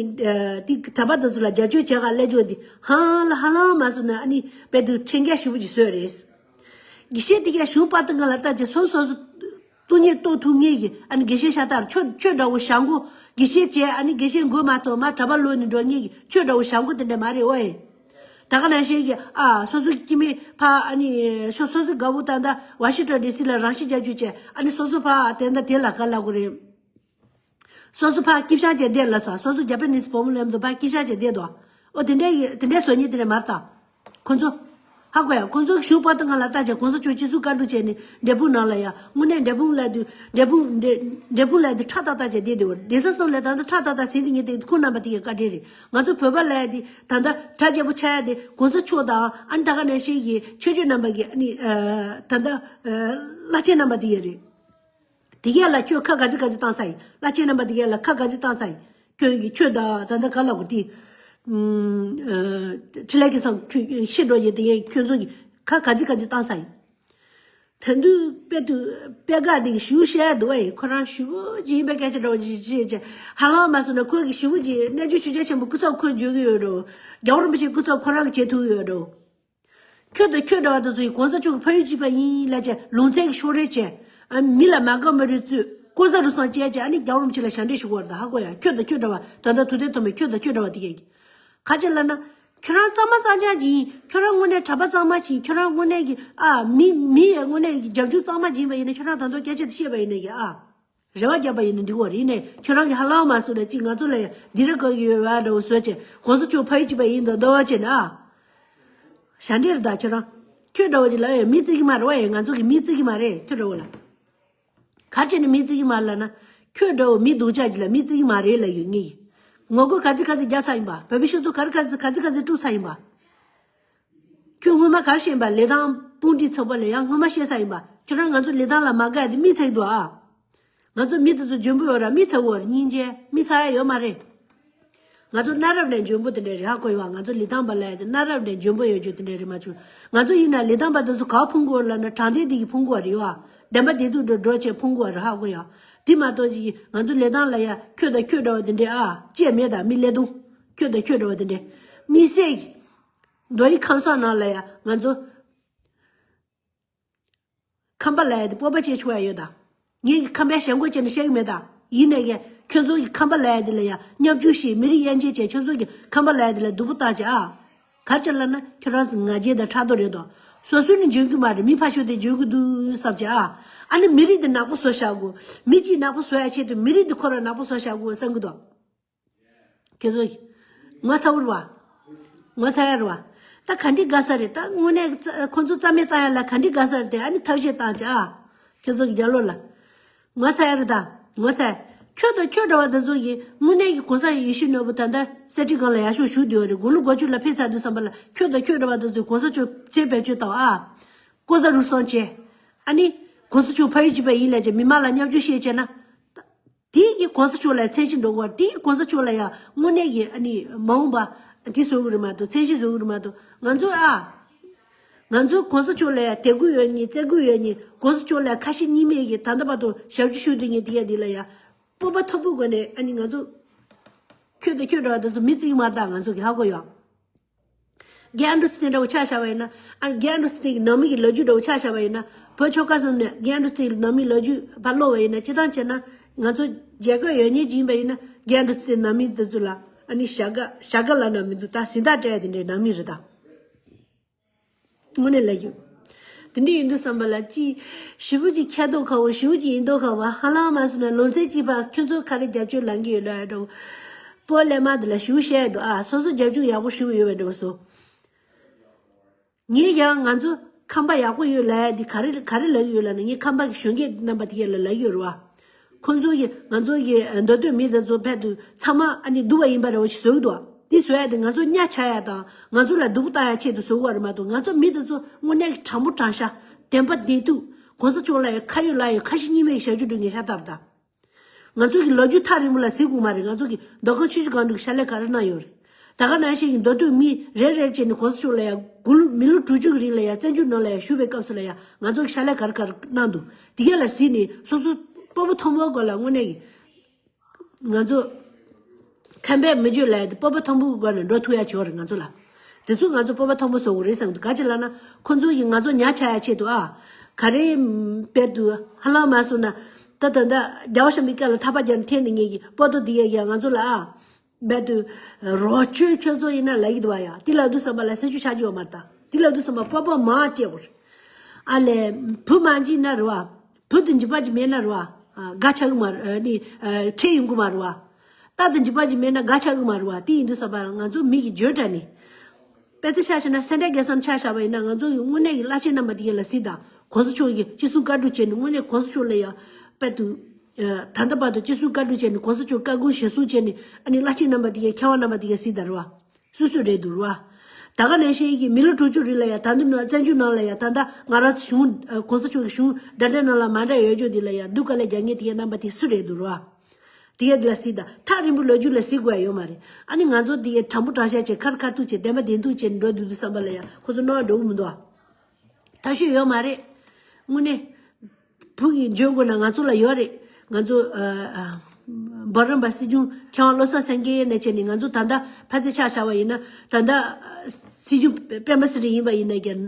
དེ་གྲྭ་པ་དེ་ཚོ་ལ་རྒྱབ་སྐྱོར་བྱེད་ག་སླེབས་ཀྱོག་འདི་ཧང་ལ་ཧ་ལམ་མ་སོང་ན་ཨ་ནི་བར་དུ་ཁྲིམས་འགལ་ཞེ་པོ་ཅིག་བཟོས་རེད། དགེ་བཤེས་དེ་གས་གཞུང་དཔར་ཏི་ང་ལ་ལྟ་ཅེས་སོ་སོ་སོ། སྟོང་ཉིད་རྟོགས་ཐུབ་ངེས་ཀྱི་ཨ་ནི་དགེ་བཤེས་ཤ་སྟག་ཁྱོད་ཁྱོད་འདྲ་བོ་བྱ་མགོ་དགེ་བཤེས་བྱས་ཨ་ནི་དགེ་བཤེས་མགོ་མ་གཏོགས་མ་གྲྭ་པ་ལོག་ནས་འགྲོ་ངེས་ཀྱི་ཁྱོད་འདྲ་བོ་བྱ་མགོ་དེ་འདྲ་མ་རེད་ཨོ་ཨེ། ད་ག་ནང་བཞིན་གྱི་ཨ་སོ་སོ་སྐྱེ་དམན་ཕ་ཨ་ནི་ཤོ་སོ་སོ་དགའ་བོ་ད་ལྟ་ཝ་ཤིང་ཊོན་ཌི་སི་ལ་རང་ཤི་རྒྱབ་སྐྱོར་བྱས་ཨ་ནི་སོ་སོ་ཕ་དེ་འདྲ་དེ་ལ་ག་ལ་གོ་རེད། སོ་སོ་ཕ་སྐྱིད་ཤང་བྱས་བསྡད་ལ་ས་སོ་སོ་རྒྱ་པ་ནི་སི་བུ་མོ་ལེམ་དུ་ཕ་སྐྱིད་ཤང་བྱས་བསྡད་དོ། ཨོ་དེ་འདྲ་ཡི་དེ་འདྲ་བཟོ་ཉེས་དེ་འདྲ་མ་རེད་ད། ཁོ་ཚོ། ཧ་གོ་ཡ། ཁོ་ཚོ་གཞུང་དཔར་ཏི་ང་ལ་ལྟ་བྱས་གོང་ས་མཆོག་སྤྱི་ཟུར་བཀའ་འཁྲོལ་བྱས་ནས་འབྲས་སྤུངས་ནང་ལ་ཡ་དངོས་གནས་འབྲས་སྤུངས་ལ་དུས་འབྲས་སྤུངས་འབྲས་འབྲས་སྤུངས་ལ་དུས་ཁྲག་ཏག་ཏག་བྱས་བསྡད་དེ་བར་གདན་ས་གསུམ་ལ་ད་ལྟ་ཁྲག་ཏག་ཏག་ཟིན་དེ་ངེས་དེ་ཁོང་རྣམ་པ་དེ་ཡི་བཀའ་དྲིན་རེད། ང་ཚོ་བོད་པ་ལ་ཡ་དེ་ད་ལྟ་གྲ་རྒྱས་པོ་ཆགས་ཡ་དེ་གོང་ས་མཆོག་དང་ཨ་ནི་ད་ག་ནང་བཞིན་གྱི་ཆོས་བརྒྱུད་རྣམ་པ་གི་ཨ་ནི་ད་ལྟ་བླ་ཆེན་རྣམ་པ་དེ་ཡི་རེད། དེ་གས་ལ་ཁྱོད་ཁ་ག་ཚི་ག་ཚི་བཏང་ས་ཡིན། བླ་ཆེན་རྣམ་པ་དེ་གས་ལ་ཁ་ག་ཚི་བཏང་ས་ཡིན། ཁྱོད་ཀྱི་ཁྱོད་ད་ད་ད་ག་ལ་གོ་དེ། ཁྲི་ལས་ཀྱི་སང་ཁྱོད་ཤི་འགྲོ་ཡི་དེ་གས་ཁྱོད་ཚོ་གི་ཁ་ག་ཚི་ག་ཚི་བཏང་ས་ཡིན། ད་དུང་དཔེ་དུ་དཔེ་ག་དེ་གི་ཞུ་བཤད་འདུག་ཨེ། ཁོ་རང་ཞུ་བོ་ཅི་ཡིན་པའི་སྐད་ཆ་འདྲ་བོ་ཅི་ཅི་ཅི་ཧ་ལམ་མ་སོང་ན་ཁོ་གི་ཞུ་བོ་ཅི་རྣལ་འབྱོར་ཆོས་རྒྱལ་ཆེན་པོ་སྐུ་ཚབ་ཁོས་བརྗོད་གི་ཡོད་འགྲོ། རྒྱལ་བ་རིན་པོ་ཆེ་སྐུ་ཚབ་ཁོ་རང་གི་བྱེད་ཐུབ་ཡོད་འགྲོ། ཁྱོད་དང་ཁྱོད་འདྲ་བ་དེ་ཚོ་ཡིས་གོང་ས་མཆོག་གི་ཕ་ཡུལ་གཅིག་པ་ཡིན་ལབ་བྱས་ལུང་ཚན་གྱི་ཕྱོགས་རེས་བྱས། ཨ་མི་ལ་མ་དགའ་མ་རུས་བཙུད་ལྐོག་ཟ་རུལ་སུངས་བྱས་བྱས་ཨ་ནི་རྒྱལ་བ་རིན་པོ་ཆེ་ལ་ཞབས་འདྲེན་ཞུ་དགོས་རེད་ད་ཧ་གོ་ཡ། ཁྱོད་དང་ཁྱོད་འདྲ་བ་ད་ལྟ་ཐུབ་བསྟན་ཐོགས་མེད་ཁྱོད་དང་ཁྱོད་འདྲ་བ་དེ་གས་ཀྱི། ག་ཅི་ལབ་ན། ཁྱོད་རང་གཙང་མ་གཙང་རྐྱང་ཅིག་ཡིན། ཁྱོད་རང་དངོས་གནས་གྲྭ་པ་གཙང་མ་ཅིག་ཡིན། ཁྱོད་རང་དངོས་གནས་ཀྱི་ཨ་མི་མི་ཡི་དངོས་གནས་ཀྱི་རྒྱབ་སྐྱོར་གཙང་མ་ཅིག་ཡིན་པ་ཡིན་ན་ཁྱོད་རང་ད་དུང་སྐད་ཆ་དེ་བཤད་པ་ཡིན་ན་གི་ཨ། རེ་བ་བརྒྱབ་པ་ཡིན་ན་འགྲིག་གོ་རེད་ནས་ཁྱོད་རང་གི་ཧ་ལམ་མ་སོང་ན་ཅིག་ང་ཚོ་ལ་ཡ་འདི་རེ་དགོས་ཀྱི་ཡོད་བ་འདྲ་བོ་བཟོས་བྱས་གོང་ས་མཆོག་ཕ་ཡུལ་གཅིག་པ་ཡིན་འདུག་འདུག་བྱས་ན་ཨ། ཞབས་འདྲེན་རེད་ད་ཁྱོད་རང་། ཁྱོད་འདྲ་བོ་ཅིག་ལ་ཡ་མི་བརྩི་གི་མ་རེད་བ་ཡ། ང་ཚོ་གི་མི་བརྩི་གི་མ་རེད་ཁྱོད་འདྲ་བོ་ལ། ག་རེ་བྱས་ནས་མི་བརྩི་གི་མ་རེད་ལབ་ན། ཁྱོད་འདྲ་བོ་མི་སྡུག་ཅག་ཅིག་ལ་མི་བརྩི་གི་མ་རེད་ལབ་ཡོད་ངེས་ཡིན། ངོ་རྒོལ་ག་ཚོད་ག་ཚོད་རྒྱག་ཚར་ཡིན་པ། བོད་པའི་སྤྱི་ཚོགས་ག་རེ་ག་ཚོད་ག་ཚོད་ག་ཚོད་དཀྲུགས་ཚར་ཡིན་པ། ཁྱོད་སྔོན་མ་ག་རེ་བཤད་ཡིན་པ། ལི་ཐང་དཔུང་སྒྲིག་ཚོགས་པ་ལ་ཡང་སྔོན་མ་བཤད་ཚར་ཡིན་པ། ཁྱོད་རང་ང་ཚོ་ལི་ཐང་ལ་མ་དགའ་དེ་མི་ཚེ་གི་འདུག་ཨ། ང་ཚོ་མི་དེ་ཚོ་འཇོན་པོ་ཡོད་ར་མི་ཚེ་གི་ཡོད་ར་སྙིང་རྗེ་མི་ཚ་ཡ་ཡོད་མ་རེད། ང་ཚོ་གནའ་རབས་ནས་འཇོན་པོ་དེ་འདྲ་རེད་ཧ་གོ་ཡོད་ཨ། ང་ཚོ་ལི་ཐང་པ་ལ་ཡ་དེ་གནའ་རབས་ནས་འཇོན་པོ་ཡོད་རྒྱུ་དེ་འདྲ་རེད་མ་བྱུང་། ང་ཚོ་ཡིན་ན་ལི་ཐང་པ་དེ་ཚོ་ག་ཕུང་གི་ཡོད་ལབ་ན་དྲང་བདེན་དེ་གི་ཕུང་གི་ཡོད་རེད་ཨ། བདེན་པ་བདེན་ཐུག་འགྲོ་འགྲོ་བྱས་ཕུང་གི་ཡོད་རེད་ཧ་གོ་ཡོད་ཨ། དེ་མ་གཏོགས་ཅིག་ང་ཚོ་ལི་ཐང་ལ་ཡ་ཁྱོད་དང་ཁྱོད་འདྲ་བ་དེ་འདྲ་ཨ་ཅེས་མེད་ད་མི་ལས་དུང་ཁྱོད་དང་ཁྱོད་འདྲ་བ་དེ་འདྲ་མི་སེ་གི། མདོ་ཡི་ཁམས་བཟང་ནང་ལ་ཡ་ང་ཚོ་ཁམས་པ་ལབ་ཡ་དེ་སྤོབས་པ་བྱེད་ཆོག་ཡ་ཡོད་ད། ངས་ཀྱི་ཁམས་པའི་ཞེན་ཁོག་བྱས་ནས་བཤད་གི་མེད་ད། ཡིན་ནས་ཀྱི་ཁྱོད་ཚོ་གི་ཁམས་པ་ལབ་ཡ་དེ་ལ་ཡ་བརྙས་བཅོས་བྱེད་མི་རིགས་དབྱེ་འབྱེད་བྱས་ཁྱོད་ཚོ་གི་ཁམས་པ་ལབ་ཡ་དེ་ལ་སྡུག་པོ་བཏང་བྱས་ཨ། ག་རེ་བྱས་ལབ་ན་ཁྱོད་རང་ཚོ་ང་རྒྱལ་དང་ཕྲག་དོག་རེད་དོ། སོ་སོ་ནི་འཇོན་གི་མ་རེད་མི་ཕ་ཤོ་དེ་འཇོན་གི་འདུག་བསམ་བྱས་ཨ། ཨ་ནི་མི་རིགས་དེ་ནག་པོ་བཟོ་བཞག་དགོས། མི་གཅིག་ནག་པོ་བཟོ་ཡ་ཆེད་དུ་མི་རིགས་དེ་ཁོ་རང་ནག་པོ་བཟོ་བཞག་དགོས་བསམ་གི་འདུག་ཁྱེད་ཚོ་ཡིས། ངོ་ཚ་བོར་བ། ངོ་ཚ་ཡ་རུ་བ། ད་ག་འདྲི་དགའ་ས་རེད་ད་དངོས་གནས་ཁོ་ཚོ་རྩ་མེད་བཏང་ཡ་ལ་ག་འདྲི་དགའ་ས་རེད་དེ་ཨ་ནི་ཐབས་ཤེས་བཏང་བྱས་ཨ། ཁྱེད་ཚོ་གི་རྒྱ་ལོ་ལ། ངོ་ཚ་ཡ་རུ་ད། ངོ་ཚ། ཁྱོད་དང་ཁྱོད་འདྲ་བ་དེ་ཚོ་གི་དངོས་གནས་ཀྱི་གོང་ས་ཡེ་ཤེས་ནོར་བུ་ད་ལྟ་གསེར་ཁྲི་སྒང་ལ་ཡར་ཞུ་ཞུ་བསྡད་ཡོད་རེད་དགུང་ལོ་དགུ་བཅུ་ལ་ཕེབས་ཚར་དུས་བསམ་པ་ལ་ཁྱོད་དང་ཁྱོད་འདྲ་བ་དེ་ཚོས་གོང་ས་མཆོག་མཚན་བེད་སྤྱོད་བཏང་ཨ། ལྐོག་ཟ་རུལ་སུངས་བྱས། ཨ་ནི། གོང་ས་མཆོག་ཕ་ཡུལ་གཅིག་པ་ཡིན་ལབ་བྱས་མི་མང་ལ་བརྙས་བཅོས་བཤད་བྱས་ན། དེའི་གི་གོང་ས་མཆོག་ལ་མཚན་གཞི་འགྲོ་གི་བ་དེའི་གོང་ས་མཆོག་ལ་ཡང་དངོས་གནས་ཀྱི་ཨ་ནི་མ་འོངས་པ་དེ་བཟོ་གི་རེད་མ་གཏོགས་མཚན་གཞི་བཟོ་གི་རེད་མ་གཏོགས་ང་ཚོ་ཨ། ང་ཚོ་གོང་ས་མཆོག་ལ་ཡང་དད་གུས་ཡོད་ཉིན་བརྩི་གུས་ཡོད་ཉིན་གོང་ས་མཆོག་ལ་ཡང་ཁ་ཞེ་གཉིས་མེད་ཀྱི་ད་ལྟ་བར་དུ་ཞབས་ཕྱི་ཞུ་སྡོད་ཉིན་དེ་ཡ་འདི་ལ་ཡང་སྤོབས་པ་མཐོ་པོའི་སྒོ་ནས་ཨ་ནི་ང་ཚོ་ཁྱོད་དང་ཁྱོད་འདྲ་བ་དེ་ཚོ་མི་བརྩི་གི་མ་རེད་ད་ང་ཚོ་གི་ཧ་གོ་ཡོད། རྒན་ཨན་ཌར་སི་ཊན་འདྲ་བོ་ཆ་བཞག་པ་ཡིན་ན། ཨ་རྒན་ཨན་ཌར་སི་ཊན་གྱི་ནང་མི་གི་ལོ་རྒྱུས་འདྲ་བོ་ཆ་བཞག་པ་ཡིན་ན། བོད་ཆོལ་ཁ་གསུམ་ནས་རྒན་ཨན་ཌར་སི་ཊན་གྱི་ནང་མི་ལོ་རྒྱུས་ཕར་ཀློག་པ་ཡིན་ན་སྤྱིར་བཏང་བྱས་ན་ང་ཚོ་རྒྱལ་ཁབ་ཡོད་ཉེས་ཅིག་ཡིན་པ་ཡིན་ན་རྒན་ཨན་ཌར་སི་ཊན་ནང་མི་འདི་ཚོ་ལ་ཨ་ནི་ཞྭ་སྒ་ཞྭ་སྒ་ལབ་ན་མི་འདུག་ད་ཟིན་བྲིས་སྤྲད་དེ་འདྲའི་ནང་མི་རེད་ད། དངོས་གནས་ལབ་རྒྱུ། དེ་འདྲ་ཡིན་དུས་བསམ་པ་ལ་ཅི། ཞེ་པོ་ཅིག་ཁྱད་མདོག་ཁ་བོ་ཞེ་པོ་ཅིག་ཡིན་མདོག་ཁ་བོ་ཧ་ལམ་མ་སོང་ན་ལོ་ཚད་གཅིག་པ་ཁྱོད་ཚོ་ག་རེ་རྒྱབ་སྐྱོར་ལངས་ཀྱི་ཡོད་ལ་འགྲོ། སྤོ་ལས་མ་དེ་ལ་ཞུ་བཤད་འདུག་ཨ་སོ་སོ་རྒྱབ་སྐྱོར་ཡག་པོ་ཞུ་གི་ཡོད་པའི་འགྲོ་སོ། ངས་ཀྱང་ང་ཚོ་ཁམས་པ་ཡག་པོ་ཡོད་ལབ་ཡ་འདི་ག་རེ་ག་རེ་ལབ་ཀྱི་ཡོད་ལབ་ན་ངས་ཁམས་པ་གི་གཞོན་སྐྱེས་རྣམ་པ་དེ་གས་ལ་ལབ་ཀྱི་ཡོད་རེད་བ། ཁོང་ཚོ་གི་ང་ཚོ་གི་མདོ་སྟོད་མི་དེ་ཚོ་ཕལ་དུ་ཚང་མ་ཨ་ནི་སྡུག་པ་ཡིན་པ་འདྲ་བོ་ཞིག་བཟོ་གི་འདུག་བ། འདི་བཟོ་ཡ་དེ་ང་ཚོ་གཉའ་ཆག་ཡ་དང་ང་ཚོ་ལ་སྡུག་པོ་བཏང་ཡ་ཆེད་དུ་བཟོ་གི་བ་རེད་མ་གཏོགས་ང་ཚོ་མི་དེ་ཚོ་དངོས་གནས་ཀྱི་དྲང་པོ་དྲང་བཞག་བདེན་པ་བདེན་ཐུག་གོང་ས་མཆོག་ལ་ཡ་ཁ་ཡོད་ལག་ཡོད་ཁ་ཞེ་གཉིས་མེད་ཞབས་ཞུ་སྒྲུབ་མཁན་ཤ་སྟག་རེད་ད། ང་ཚོ་གི་ལོ་རྒྱུས་ཐག་རིང་པོ་ལ་གཟིགས་དགོས་མ་རེད། ང་ཚོ་གི་མདོ་ཁམས་ཆུ་བཞི་སྒང་དྲུག་གི་ཕྱག་ལས་ག་རེ་གནང་ཡོད་རེད། ད་ག་ནང་བཞིན་གྱི་མདོ་སྟོད་མི་རེ་རེ་བྱས་ནས་གོང་ས་མཆོག་ལ་ཡང་དགུང་ལོ་མི་ལོ་དྲུག་ཅུ་གི་རིང་ལ་ཡང་བཙན་བྱོལ་ནང་ལ་ཡང་བཞུགས་པའི་སྐབས་སུ་ལ་ཡང་ང་ཚོ་གི་ཕྱག་ལས་ག་རེ་ག་རེ་གནང་འདུག་དེ་ག་ལ་གཟིགས་ནས་སོ་སོ་སྤོབས་པ་མཐོན་པོའི་སྒོ་ལ་དངོས་གནས་ཀྱི་ང་ཚོ་ཁམས་པའི་མི་རྒྱུད་ལ་ཡང་སྤོབས་པ་མཐོན་པོའི་སྒོ་ནས་འགྲོ་ཐུབ་ཡ་བྱེད་ཡོད་རེད། ང་ཚོ་ལ་དེ་ཚོ་ང་ཚོ་སྤོབས་པ་མཐོན་པོ་བཟོ་དགོས་རེད་བསམ་འདུག་ག་ཅི་ལབ་ན་ཁོ་ཚོ་ཡིས་ང་ཚོ་ཉག་ཆག་ཡ་ཆེད་དུ་ཨ་ག་རེ་དཔེ་དུ་ཧ་ལམ་མ་སོང་ན་ད་ད་ད་རྒྱལ་བ་ཤམ་པའི་སྐད་ལ་ཐག་པ་བརྒྱབ་ནས་འཐེན་ནས་ངེད་ཀྱི་སྤོ་ཏོ་འདི་ཡ་ཡ་ང་ཚོ་ལ་ཨ། རྦད་དུ་རོགས་སྐྱོར་ཁྱོད་ཚོ་ཡིན་ན་ལབ་ཀྱི་འདུག་བ་ཡ། དེ་ལབ་དུས་ཙམ་པ་ལ་སྲིད་ཇུས་ཆགས་ཀྱི་ཡོད་མ་རེད་ད། དེ་ལབ་དུས་ཙམ་པ་སྤོབས་པ་མང་སྐྱེ་དགོས་རེད། ཨ་ལས་བུ་མ་འཇིགས་ན་རེད་བ། བུ་དང་འཇིགས་པ་ཅིག་མེད་ན་རེད་བ། དགའ་ཆགས་ཀྱི་མ་རེད་ནི། ཁྲེལ་ཡོང་གི་མ་རེད་བ། རྟ་དང་འཇིགས་པ་ཅིག་མེད་ན་དགའ་ཆགས་ཀྱི་མ་རེད་བ། དེ་ཡིན་དུས་ཙམ་པ་ང་ཚོ་མི་གི་འཇོན་དྲ་ནི། དཔེ་ཆ་ཆ་བཞག་ན་སེ་འབྲས་དགེ་གསུམ་ཆ་བཞག་པ་ཡིན་ན་ང་ཚོ་ཡི་དངོས་གནས་ཀྱི་བླ་ཆེན་རྣམ་པ་དེ་ག་ལ་གཟིགས་དང་གོང་ས་མཆོག་གིས་ཅི་གསུང་བཀའ་སྒྲུབ་བྱས་ནས་དངོས་གནས་གོང་ས་མཆོག་ལ་ཡང་དཔེ་དུ། ད་ལྟ་བར་དུ་ཅི་གསུང་བཀའ་སྒྲུབ་བྱས་ནས་གོང་ས་མཆོག་བཀའ་དགོངས་གཞིར་བཟུང་བྱས་ནས་ཨ་ནི་བླ་ཆེན་རྣམ་པ་དེ་ག་མཁས་དབང་རྣམ་པ་དེ་ག་གཟིགས་དང་རེད་བ། སུ་སུ་རེད་འདུག་རེད་བ། ད་ག་ནང་བཞིན་གྱི་མི་ལོ་དྲུག་ཅུ་རིང་ལ་ཡང་ད་འདི་ནང་བཙན་བྱོལ་ནང་ལ་ཡང་ད་ལྟ་ང་རང་ཚོ་གཞུང་གོང་ས་མཆོག་གི་གཞུང་འདྲ་འདྲ་ནང་ལ་མ་འདྲ་ཡོད་ཅོག་འདི་ལ་ཡང་སྡུག་དཀའ་ལས་རྒྱག་མཁན་དེ་ག་རྣམ་པ་དེ་སུ་རེད་འདུག་རེད་བ། དེ་ག་འདི་ལ་གཟིགས་དང་ཐག་རིང་པོ་ལོ་རྒྱུས་ལ་གཟིགས་དགོས་ཡ་ཡོད་མ་རེད། ཨ་ནི་ང་ཚོ་དེ་ག་དྲང་པོ་དྲང་བཞག་བྱས་ཁ་རུ་ཁ་ཐུག་བྱས་བདེན་པ་བདེན་ཐུག་བྱས་འགྲོ་འདུག་འདུག་བསམ་པ་ལ་ཡང་ཁོ་ཚོ་རྣ་བ་འགྲོ་གི་མི་འདུག་ཨ། ཐབས་ཤེས་ཡོད་མ་རེད། དངོས་གནས། བུ་གི་འཇོན་དགོས་ན་ང་ཚོ་ལ་ཡོད་རེད། ང་ཚོ་ཨ་ཨ་འབུམ་རམས་པ་སྲིད་སྐྱོང་མཁས་དབང་བློ་བཟང་སེང་གེ་ནས་བྱས་ནས་ང་ཚོ་ད་ལྟ་ཕལ་ཆེར་ཆ་བཞག་པ་ཡིན་ན་ད་ལྟ་སྲིད་སྐྱོང་སྤེན་པ་ཚེ་རིང་ཡིན་པ་ཡིན་ན་ཀྱང་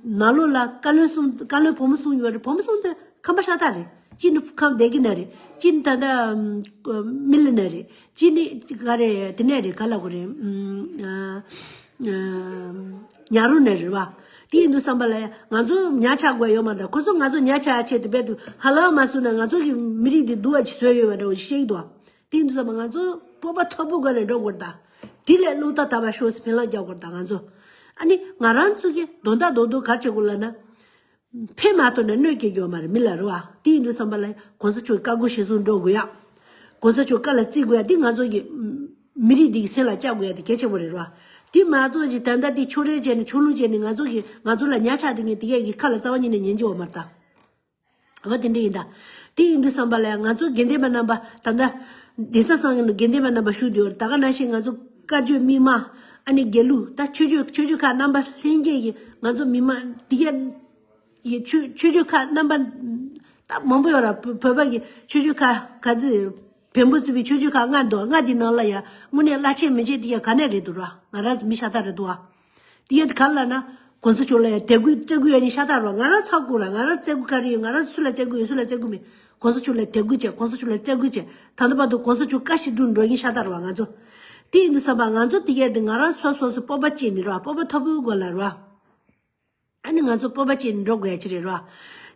ནང་ལོགས་ལ་བཀའ་བློན་གསུམ་བཀའ་བློན་བུ་མོ་གསུམ་ཡོད་རེད། བུ་མོ་གསུམ་དེ་ཁམས་པ་ཤ་སྟག་རེད། གཅིག་ནི་ཁམས་སྡེ་དགེ་ནས་རེད། གཅིག་ནི་ད་ལྟ་ཨམ་སྨན་གླིང་ནས་རེད། གཅིག་ནི་ག་རེ་དེ་ནས་རེད། ག་ལ་གོ་རེད། ཨམ་ཨ། ཉ་རོ་ནས་རེད་བ། དེ་ཡིན་དུས་བསམ་པ་ལ་ང་ཚོ་ཉག་ཆག་དགོས་ཡོད་མ་རེད། ཁོ་ཚོ་ང་ཚོ་ཉག་ཆག་ཆེད་དུ་རྦད་དུ་ཧ་ལམ་མ་བཟོས་ན་ང་ཚོ་གི་མི་རིགས་འདི་སྡུག་པ་ཅིག་བཟོས་ཡོད་པ་འདྲ་བོ་ཞིག་བཤད་ཀྱི་འདུག་དེ་ཡིན་དུས་བསམ་པ་ང་ཚོ་སྤོབས་པ་མཐོ་པོ་སྒོ་ནས་འགྲོ་དགོས་རེད་ད། དེ་ལས་རླུང་རྟ་དར་བ་ཤོག་ཟེར་འཕེན་ལག་རྒྱག་དགོས་རེད་ད་ང་ཚོ། ཨ་ནི་ང་རང་ཚོ་གི་དོན་དག་རྡོག་རྡོག་ག་རེ་བྱེད་དགོས་ལབ་ན། ཕན་མ་ཐོགས་ན་གནོད་སྐྱེལ་རྒྱུ་ཡོད་མ་རེད་མི་ལ་རེད་བ། དེ་ཡིན་དུས་བསམ་པ་ལ་གོང་ས་མཆོག་གི་བཀའ་དགོངས་གཞིར་བཟུང་འགྲོ་དགོས་ཡ། གོང་ས་མཆོག་བཀའ་ལ་བརྩི་དགོས་ཡ་དེ་ང་ཚོ་གི་མི་རིགས་འདི་གི་སེམས་ལ་བཅངས་དགོས་ཡ་དེ་གལ་ཆེན་པོ་རེད་ར། དེ་མ་གཏོགས་ཀྱི་ད་ལྟ་དེ་ཕྱོགས་རིས་བྱས་ནས་ཕྱོགས་ལྷུང་བྱས་ནས་ང་ཚོ་གི་ང་ཚོ་ལ་ཉག་ཆག་དེ་ངས་དེ་གས་ཀྱི་ཁ་ལ་རྩ་བ་ཉིད་ནས་ཉན་གྱི་ཡོད་མ་རེད་ད། འོ་དེ་འདྲ་ཡིན་ད། དེ་ཡིན་དུས་བསམ་པ་ལ་ང་ཚོ་དགེ་འདུན་པ་རྣམ་པ་ད་ལྟ་གདན་ས་ཚང་གི་ནང་དགེ་འདུན་པ་རྣམ་པ་བཞུགས་བསྡད་ཡོད་རེད། ད་ག་ནང་བཞིན་ང་ཚོ་བཀའ་བརྒྱུད་མི་མང་ཨ་ནི་དགེ་ལུགས་ད་ཆོས་བརྒྱུད་ཆོས་བརྒྱུད་ཁག་རྣམ་པ་ལྷན་རྒྱས་ཀྱི་ང་ཚོ་མི་མང་དེ་གས། ཡི་ཆོས་ཆོས་བརྒྱུད་ཁག་རྣམ་པ་ད་མང་པོ་ཡོད་ར། བོད་བོད་པ་གི་ཆོས་བརྒྱུད་ཁག་ག་ཚོད་བོན་པོ་ཚུད་པའི་ཆོས་བརྒྱུད་ཁག་ལྔ་འདུག་ལྔ་དེ་ནང་ལ་ཡ་དངོས་གནས་བླ་ཆེན་མི་ཆེན་དེ་ཡ་ག་ནས་རེད་འདུག་ར། ང་རང་ཚོ་མི་ཤ་སྟག་རེད་འདུག་ཨ། དེ་ཡ་དེ་ག་ལ་ན་གོང་ས་མཆོག་ལ་ཡ་དད་གུས་བརྩི་གུས་ཡ་ནི་ཤ་སྟག་ར། ང་རང་ཚ་གུ་ར་ང་རང་བརྩི་གུ་ག་རེ་ཡོད། ང་རང་སུ་ལ་བརྩི་གུ་ཡོད་སུ་ལ་བརྩི་གུ་མེད། གོང་ས་མཆོག་ལ་དད་གུས་བྱས། གོང་ས་མཆོག་ལ་བརྩི་གུས་བྱས། ད་ལྟ་བར་དུ་གོང་ས་མཆོག་བཀའ་བཞིན་སྒྲུབ་འགྲོ་མཁན་ཤ་སྟག་ར་བ་ང་ཚོ། དེ་ཡིན་དུས་བསམ་པ་ང་ཚོ་དེ་ག་དེ་ང་རང་སོ་སོ་སོ་སྤོབས་པ་བསྐྱེད་ནི་ར་སྤོབས་པ་མཐོ་པོའི་སྒོ་ལ་ར། ཨ་ནི་ང་ཚོ་སྤོབས་པ་བསྐྱེད་ནས་འགྲོ་དགོས་ཡ་ཅིག་རེད་ར།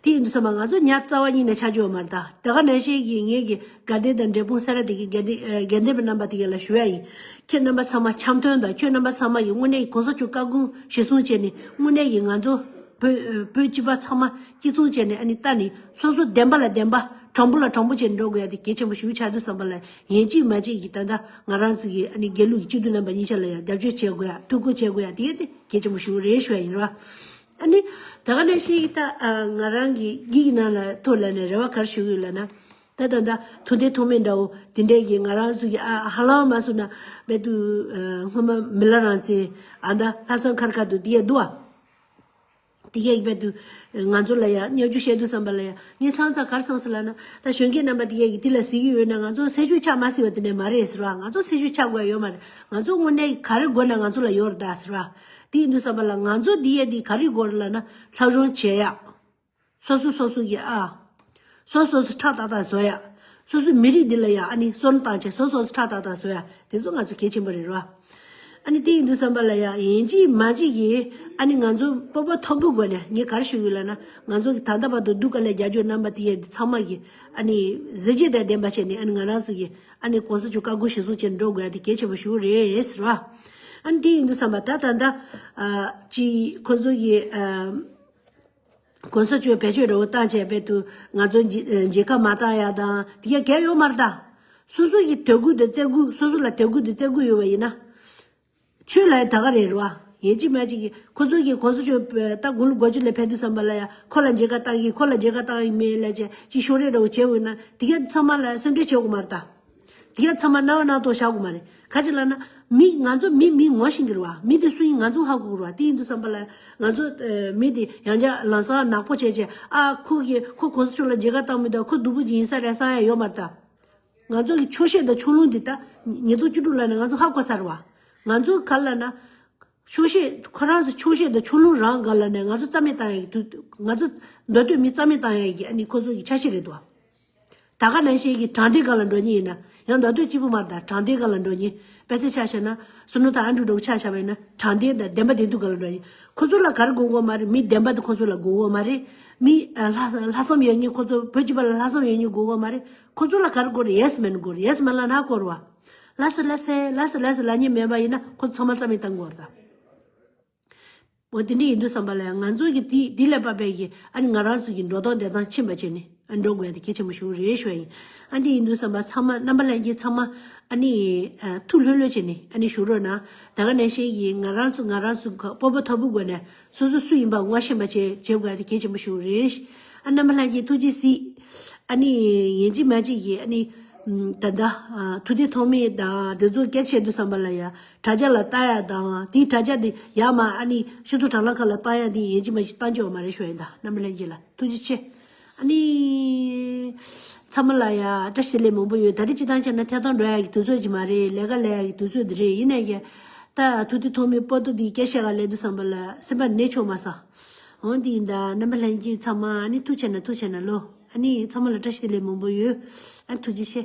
དེ་ཡིན་དུས་ཙམ་པ་ང་ཚོ་ཉག་རྩ་བ་ཉིད་ནས་ཆགས་རྒྱུ་ཡོད་མ་རེད་ད། དེ་ག་ནང་བཞིན་གྱི་ངེད་ཀྱི་དགའ་ལྡན་དང་འབྲས་སྤུངས་ས་ར་དེ་གི་དགའ་ལྡན་ཨ་དགའ་ལྡན་པའི་རྣམ་པ་དེ་ག་ལ་ཞུ་ཡ་ཡིན། ཁྱེད་རྣམ་པ་ཚང་མ་འཆམ་མཐུན་དང་ཁྱོད་རྣམ་པ་ཚང་མ་ཡི་དངོས་གནས་ཀྱི་གོང་ས་མཆོག་བཀའ་དགོངས་གཞིར་བཟུང་བྱས་ནས་དངོས་གནས་ཀྱི་ང་ཚོ་བོད་ཨ་བོད་སྤྱི་པ་ཚང་མ་གཅིག་མཚུངས་བྱས་ནས་ཨ་ནི་ལྟ་ནས་སོ་སོ་བདེན་པ་ལ་བདེན་པ་དྲང་པོ་ལ་དྲང་པོ་བྱས་ནས་འགྲོ་དགོས་ཡ་དེ་གལ་ཆེན་པོ་ཞིག་ཆགས་དུས་ཙམ་པ་ལ་ཡིན་གཅིག་མ་གཅིག་གི་ད་ལྟ་ང་རང་ཚོ་གི་ཨ་ནི་དགེ་ལུགས་ཀྱི་སྤྱི་འཐུས་རྣམ་པ་གཉིས་ཆ་ལ་ཡ་རྒྱབ་སྐྱོར་བྱེད་དགོས་ཡ་ཐུགས་ཁུར་བྱེད་དགོས་ཡ་དེ་གལ་ཆེན་པོ་ཞིག་རེད་ཞུ་ཡ་ཡིན་ར། ཨ་ནི། ད་ག་ནང་བཞིན་ད་ང་རང་གི་སྒེར་གྱི་ནང་ལ་ཐོག་ལ་ནས་རེ་བ་ག་རེ་ཞུ་གི་ཡོད་ལབ་ན། ད་ད་ད་ཐུགས་འདོད་ཐུགས་མེད་འདྲ་བོ་དེ་འདྲས་ཀྱི་ང་རང་ཚོ་གི་ཨ་ཧ་ལམ་མ་སོང་ན་རྦད་དུ་སྔོན་མ་མི་ལ་རང་བཙན་ཨ་ད་ལྷ་ས་མཁར་ཁ་དུ་དེ་ཡ་འདུག་ཨ། དེ་གས་རྦད་དུ་ང་ཚོ་ལ་ཡ་བརྙས་བཅོས་བཤད་དུས་ཙམ་པ་ལ་ཡ་ངས་ཚང་ཚང་ག་རེ་བསམ་སོང་ལབ་ན། ད་གཞོན་སྐྱེས་རྣམ་པ་དེ་གས་ཀྱི་དེ་ལ་གཟིགས་ཀྱི་ཡོད་ན་ང་ཚོ་སེམས་ཤུགས་ཆག་མ་སྲིད་པ་དེ་འདྲས་མ་རེད་ཟེར་བ། ང་ཚོ་སེམས་ཤུགས་ཆག་དགོས་ཡ་ཡོད་མ་རེད། ང་ཚོ་དངོས་གནས་ག་རེ་དགོས་ན་ང་ཚོ་ལ་ཡོད་རེད་ད་ཟེར་བ། དེ་ཡིན་དུས་ཙམ་པ་ལ་ང་ཚོ་འདི་ཡས་འདི་ག་རེ་དགོས་རེད་ལབ་ན་སློབ་སྦྱོང་བྱེད་ཡག་སོ་སོ་སོ་སོ་གི་ཨ། སོ་སོ་སོ་ཁྲག་ཏག་ཏག་བཟོ་ཡག་སོ་སོའི་མི་རིགས་འདི་ལ་ཡ་ཨ་ནི་བསམ་བློ་བཏང་བྱས་སོ་སོ་སོ་ཁྲག་ཏག་ཏག་བཟོ་ཡག་དེ་ཚོ་ང་ཚོ་གལ་ཆེན་པོ་རེད་རོ། ཨ་ནི་དེ་ཡིན་དུས་ཙམ་པ་ལ་ཡ་ཡིན་གཅིག་མིན་གཅིག་གིས་ཨ་ནི་ང་ཚོ་སྤོབས་པ་མཐོན་པོའི་སྒོ་ནས་ངས་ག་རེ་ཞུ་གི་ཡོད་ལབ་ན་ང་ཚོ་གི་ད་ལྟ་བར་དུ་སྡུག་དཀའ་ལས་རྒྱག་རྒྱུ་རྣམ་པ་དེ་ཡས་འདི་ཚང་མ་གི་ཨ་ནི་གཟི་བརྗིད་དང་ལྡན་པ་བྱས་ནས་ཨ་ནི་ང་རང་ཚོ་གི་ཨ་ནི་གོང་ས་མཆོག་བཀའ་དགོངས་གཞིར་བཟུང་བྱས་ནས་འགྲོ་དགོས་ཡ་དེ་གལ་ཆེན་པོ་ཞིག་རེད་ཟེར་བ། ཨ་ནི་དེ་ཡིན་དུས་ཙམ་པ་ད་ད་ལྟ་ཨ་ཅི་ཁོ་ཚོ་གི་ཨ། གོང་ས་མཆོག་བེད་སྤྱོད་འདྲ་བོ་བཏང་བྱས་བེད་དུ་ང་ཚོ་མཇལ་ཁ་མ་བཏང་ཡ་དང་དེ་ག་གལ་ཡོད་མ་རེད་ད། སོ་སོ་ཡི་དད་གུས་དང་བརྩི་གུས་སོ་སོ་ལ་དད་གུས་དང་བརྩི་གུས་ཡོད་པ་ཡིན་ན། ཆོས་ལ་ད་ག་རེད་རེད་བ། ཡིན་གཅིག་མིན་གཅིག་གིས་ཁོ་ཚོ་གིས་གོང་ས་མཆོག་ད་དགུང་ལོ་དགུ་བཅུ་ལ་ཕེབས་དུས་ཙམ་པ་ལ་ཡ་ཁོ་ལ་མཇལ་ཁ་བཏང་གི་ཁོ་ལ་མཇལ་ཁ་བཏང་གི་མེད་ལབ་བྱས་ཅིག་ཤོག་རེ་འདྲ་བོ་བྱས་འོས་ན་དེ་ག་ཚང་མ་ལ་སེམས་ཁྲལ་བྱེད་དགོས་མ་རེད་ད། དེ་ག་ཚང་མ་རྣ་བ་རྣ་ཐོག་བཞག་དགོས་མ་རེད། ག་ཅི་ལབ་ན། མི་ང་ཚོ་མི་མི་ངོ་ཤེས་ཀྱི་རེད་བ། མི་དེ་སུ་ཡིན་ང་ཚོ་ཧ་གོ་གི་རེད་བ། དེ་ཡིན་དུས་ཙམ་པ་ལ་ང་ཚོ་ཨ་མི་དེ་ཡང་བསྐྱར་ལམ་སང་ནག་པོ་བྱས་བྱས་ཨ་ཁོ་གིས་ཁོ་གོང་ས་མཆོག་ལ་མཇལ་ཁ་བཏང་མི་འདུག་ཁོ་སྡུག་པོ་ཅིག་ཡིན་ས་རེད་བསམ་ཡ་ཡོད་མ་རེད་ད། ང་ཚོ་གི་ཆོག་ཤེས་དང་ཕྱོགས་ལྷུང་འདི་ད་ཉིས་སྟོང་བཅུ་དྲུག་ལ་ནས་ང་ཚོ་ཧ་གོ་ཚར་བ། ང་ཚོ་ག་ལ་ན། ཆོག་ཤེས་ཁོ་རང་ཚོ་ཆོག་ཤེས་དང་ཕྱོགས་ལྷུང་རང་ག་ལ་ནས་ང་ཚོ་རྩ་མེད་བཏང་ཡ་གི་དུས་ང་ཚོ་མདོ་སྟོད་མི་རྩ་མེད་བཏང་ཡ་གི་ཨ་ནི་ཁོ་ཚོ་གི་འཆར་གཞི་རེད་དོ། ད་ག་ནང་བཞིན་གྱི་དྲང་བདེན་སྒང་ལ་འགྲོ་མཁན་ཡིན་ན་ཡང་མདོ་སྟོད་གཅིག་པུ་མ་རེད་ད། དྲང་བདེན་སྒང་ལ་འགྲོ་མཁན་དཔེ་ཆ་ཆ་བཞག་ན་བསོད་ནམས་དང་ཨ་འབྲུག་འདྲ་བོ་ཆ་བཞག་པ་ཡིན་ན་དྲང་བདེན་དང་བདེན་པ་བདེན་མཐུན་སྒང་ལ་འགྲོ་མཁན་ཁོ་ཚོ་ལ་ག་རེ་དགོས་དགོས་མ་རེད། མི་བདེན་པ་དེ་ཁོ་ཚོ་ལ་དགོས་དགོས་མ་རེད། མི་ཨ་ལྷག་ལྷག་བསམ་ཡོད་མཁན་ཁོ་ཚོ་བོད་སྤྱི་པ་ལ་ལྷག་བསམ་ཡོད་མཁན་དགོས་དགོས་མ་རེད། ཁོ་ཚོ་ལ་ག་རེ་དགོས་རེད། ཡེ་སི་མེན་དགོས་རེད། ཡེ་སི་མེན་ལབ་ན་དགོས་རེད་བ། ལགས་སོ་ལགས་སོ་ལགས་སོ་ལགས་སོ་ལབ་མཁན་མེད་པ་ཡིན་ན་ཁོ་ཚོ་ཚང་མ་རྩ་མེད་བཏང་དགོས་རེད་ད། འོ་དེ་འདྲ་ཡིན་དུས་ཙམ་པ་ལ་ཡང་ང་ཚོ་གི་དེ་དེ་ལས་པ་པའི་གི་ཨ་ནི་ང་རང་ཚོ་གི་འགྲོ་སྟངས་བསྡད་སྟངས་ཕྱིན་པ་བྱས་ནས་ཨ་འགྲོ་དགོས་ཡ་དེ་གལ་ཆེན་པོ་ཞིག་རེད་ཞུ་ཡ་ཡིན། ཨ་འདི་ཡིན་དུས་ཙམ་པ་ཚང་མ་རྣམ་པ་ལྷན་རྒྱས་ཚང་མ་ཨ་ནི་ཨ་ཐུགས་ལྷོད་ལྷོད་བྱས་ནས་ཨ་ནི་བཞུགས་རོགས་གནང་། ད་ག་ནང་བཞིན་གྱི་ང་རང་ཚོ་ང་རང་ཚོ་གི་སྤོབས་པ་མཐོ་པོ་སྒོ་ནས་སོ་སོ་སུ་ཡིན་པ་ངོ་ཤེས་པ་བྱེད་བྱེད་དགོས་ཡ་དེ་གལ་ཆེན་པོ་ཞིག་རེད། ཨ་རྣམ་པ་ལྷན་རྒྱས་ཐུགས་རྗེ་གཟིགས། ཨ་ནི་ཡིན་གཅིག་མིན་གཅིག་གི་ཨ་ནི་ད་ལྟ་ཐུགས་བདེ་ཐོགས་མེད་དང་དེ་ཚོ་སྐད་ཆ་བཤད་དུས་ཙམ་པ་ལ་ཡ། དྲ་རྒྱ་ལ་ལྟ་ཡ་དང་དེའི་དྲ་རྒྱ་དེ་ཡར་མར་ཨ་ནི་ཤུ་ཐུ་དྲ་ལམ་ཁག་ལ་བཏང་ཡ་དེ་ཡིན་གཅིག་མིན་གཅིག་བཏང་ཆོག་མ་རེད་ཞུ་ཡིན་ད། རྣམ་པ་ལྷན་རྒྱས་ལ་ཐུགས་རྗེ་ཆེ། ཨ་ནི་ཚང་མ་ལ་ཡ་བཀྲ་ཤིས་བདེ་ལེགས་མང་པོ་ཡོད། ད་རེས་སྤྱི་བཏང་བྱས་ན་ཐད་གཏོང་འགྲོ་ཡ་གི་དུས་ཚོད་ཅིག་མ་རེད། ལས་ཀ་ལས་ཡ་གི་དུས་ཚོད་དེ་རེད། ཡིན་ནའི་ཡ་ད་ཐུགས་བདེ་ཐོགས་མེད་པོ་ཏོ་དེའི་སྐད་བཤད་ག་ལས་དུས་ཙམ་པ་ལ་སེམས་པ་ནས་ཆོག་མ་སོང་། འོན་ཏེ་ཡིན་ད་རྣམ་པ་ལྷན་རྒྱས་ཚང་མ་ཨ་ནི་ཐུགས་ཆེ་ན་ཐུགས་ཆེ་ན་ལོ། ཨ་ནི་ཚང་མ་ལ་བཀྲ་ཤིས་བདེ་ལེགས་མང་པོ་ཡོད། ཨ་ཐུགས་རྗེ་ཆེ།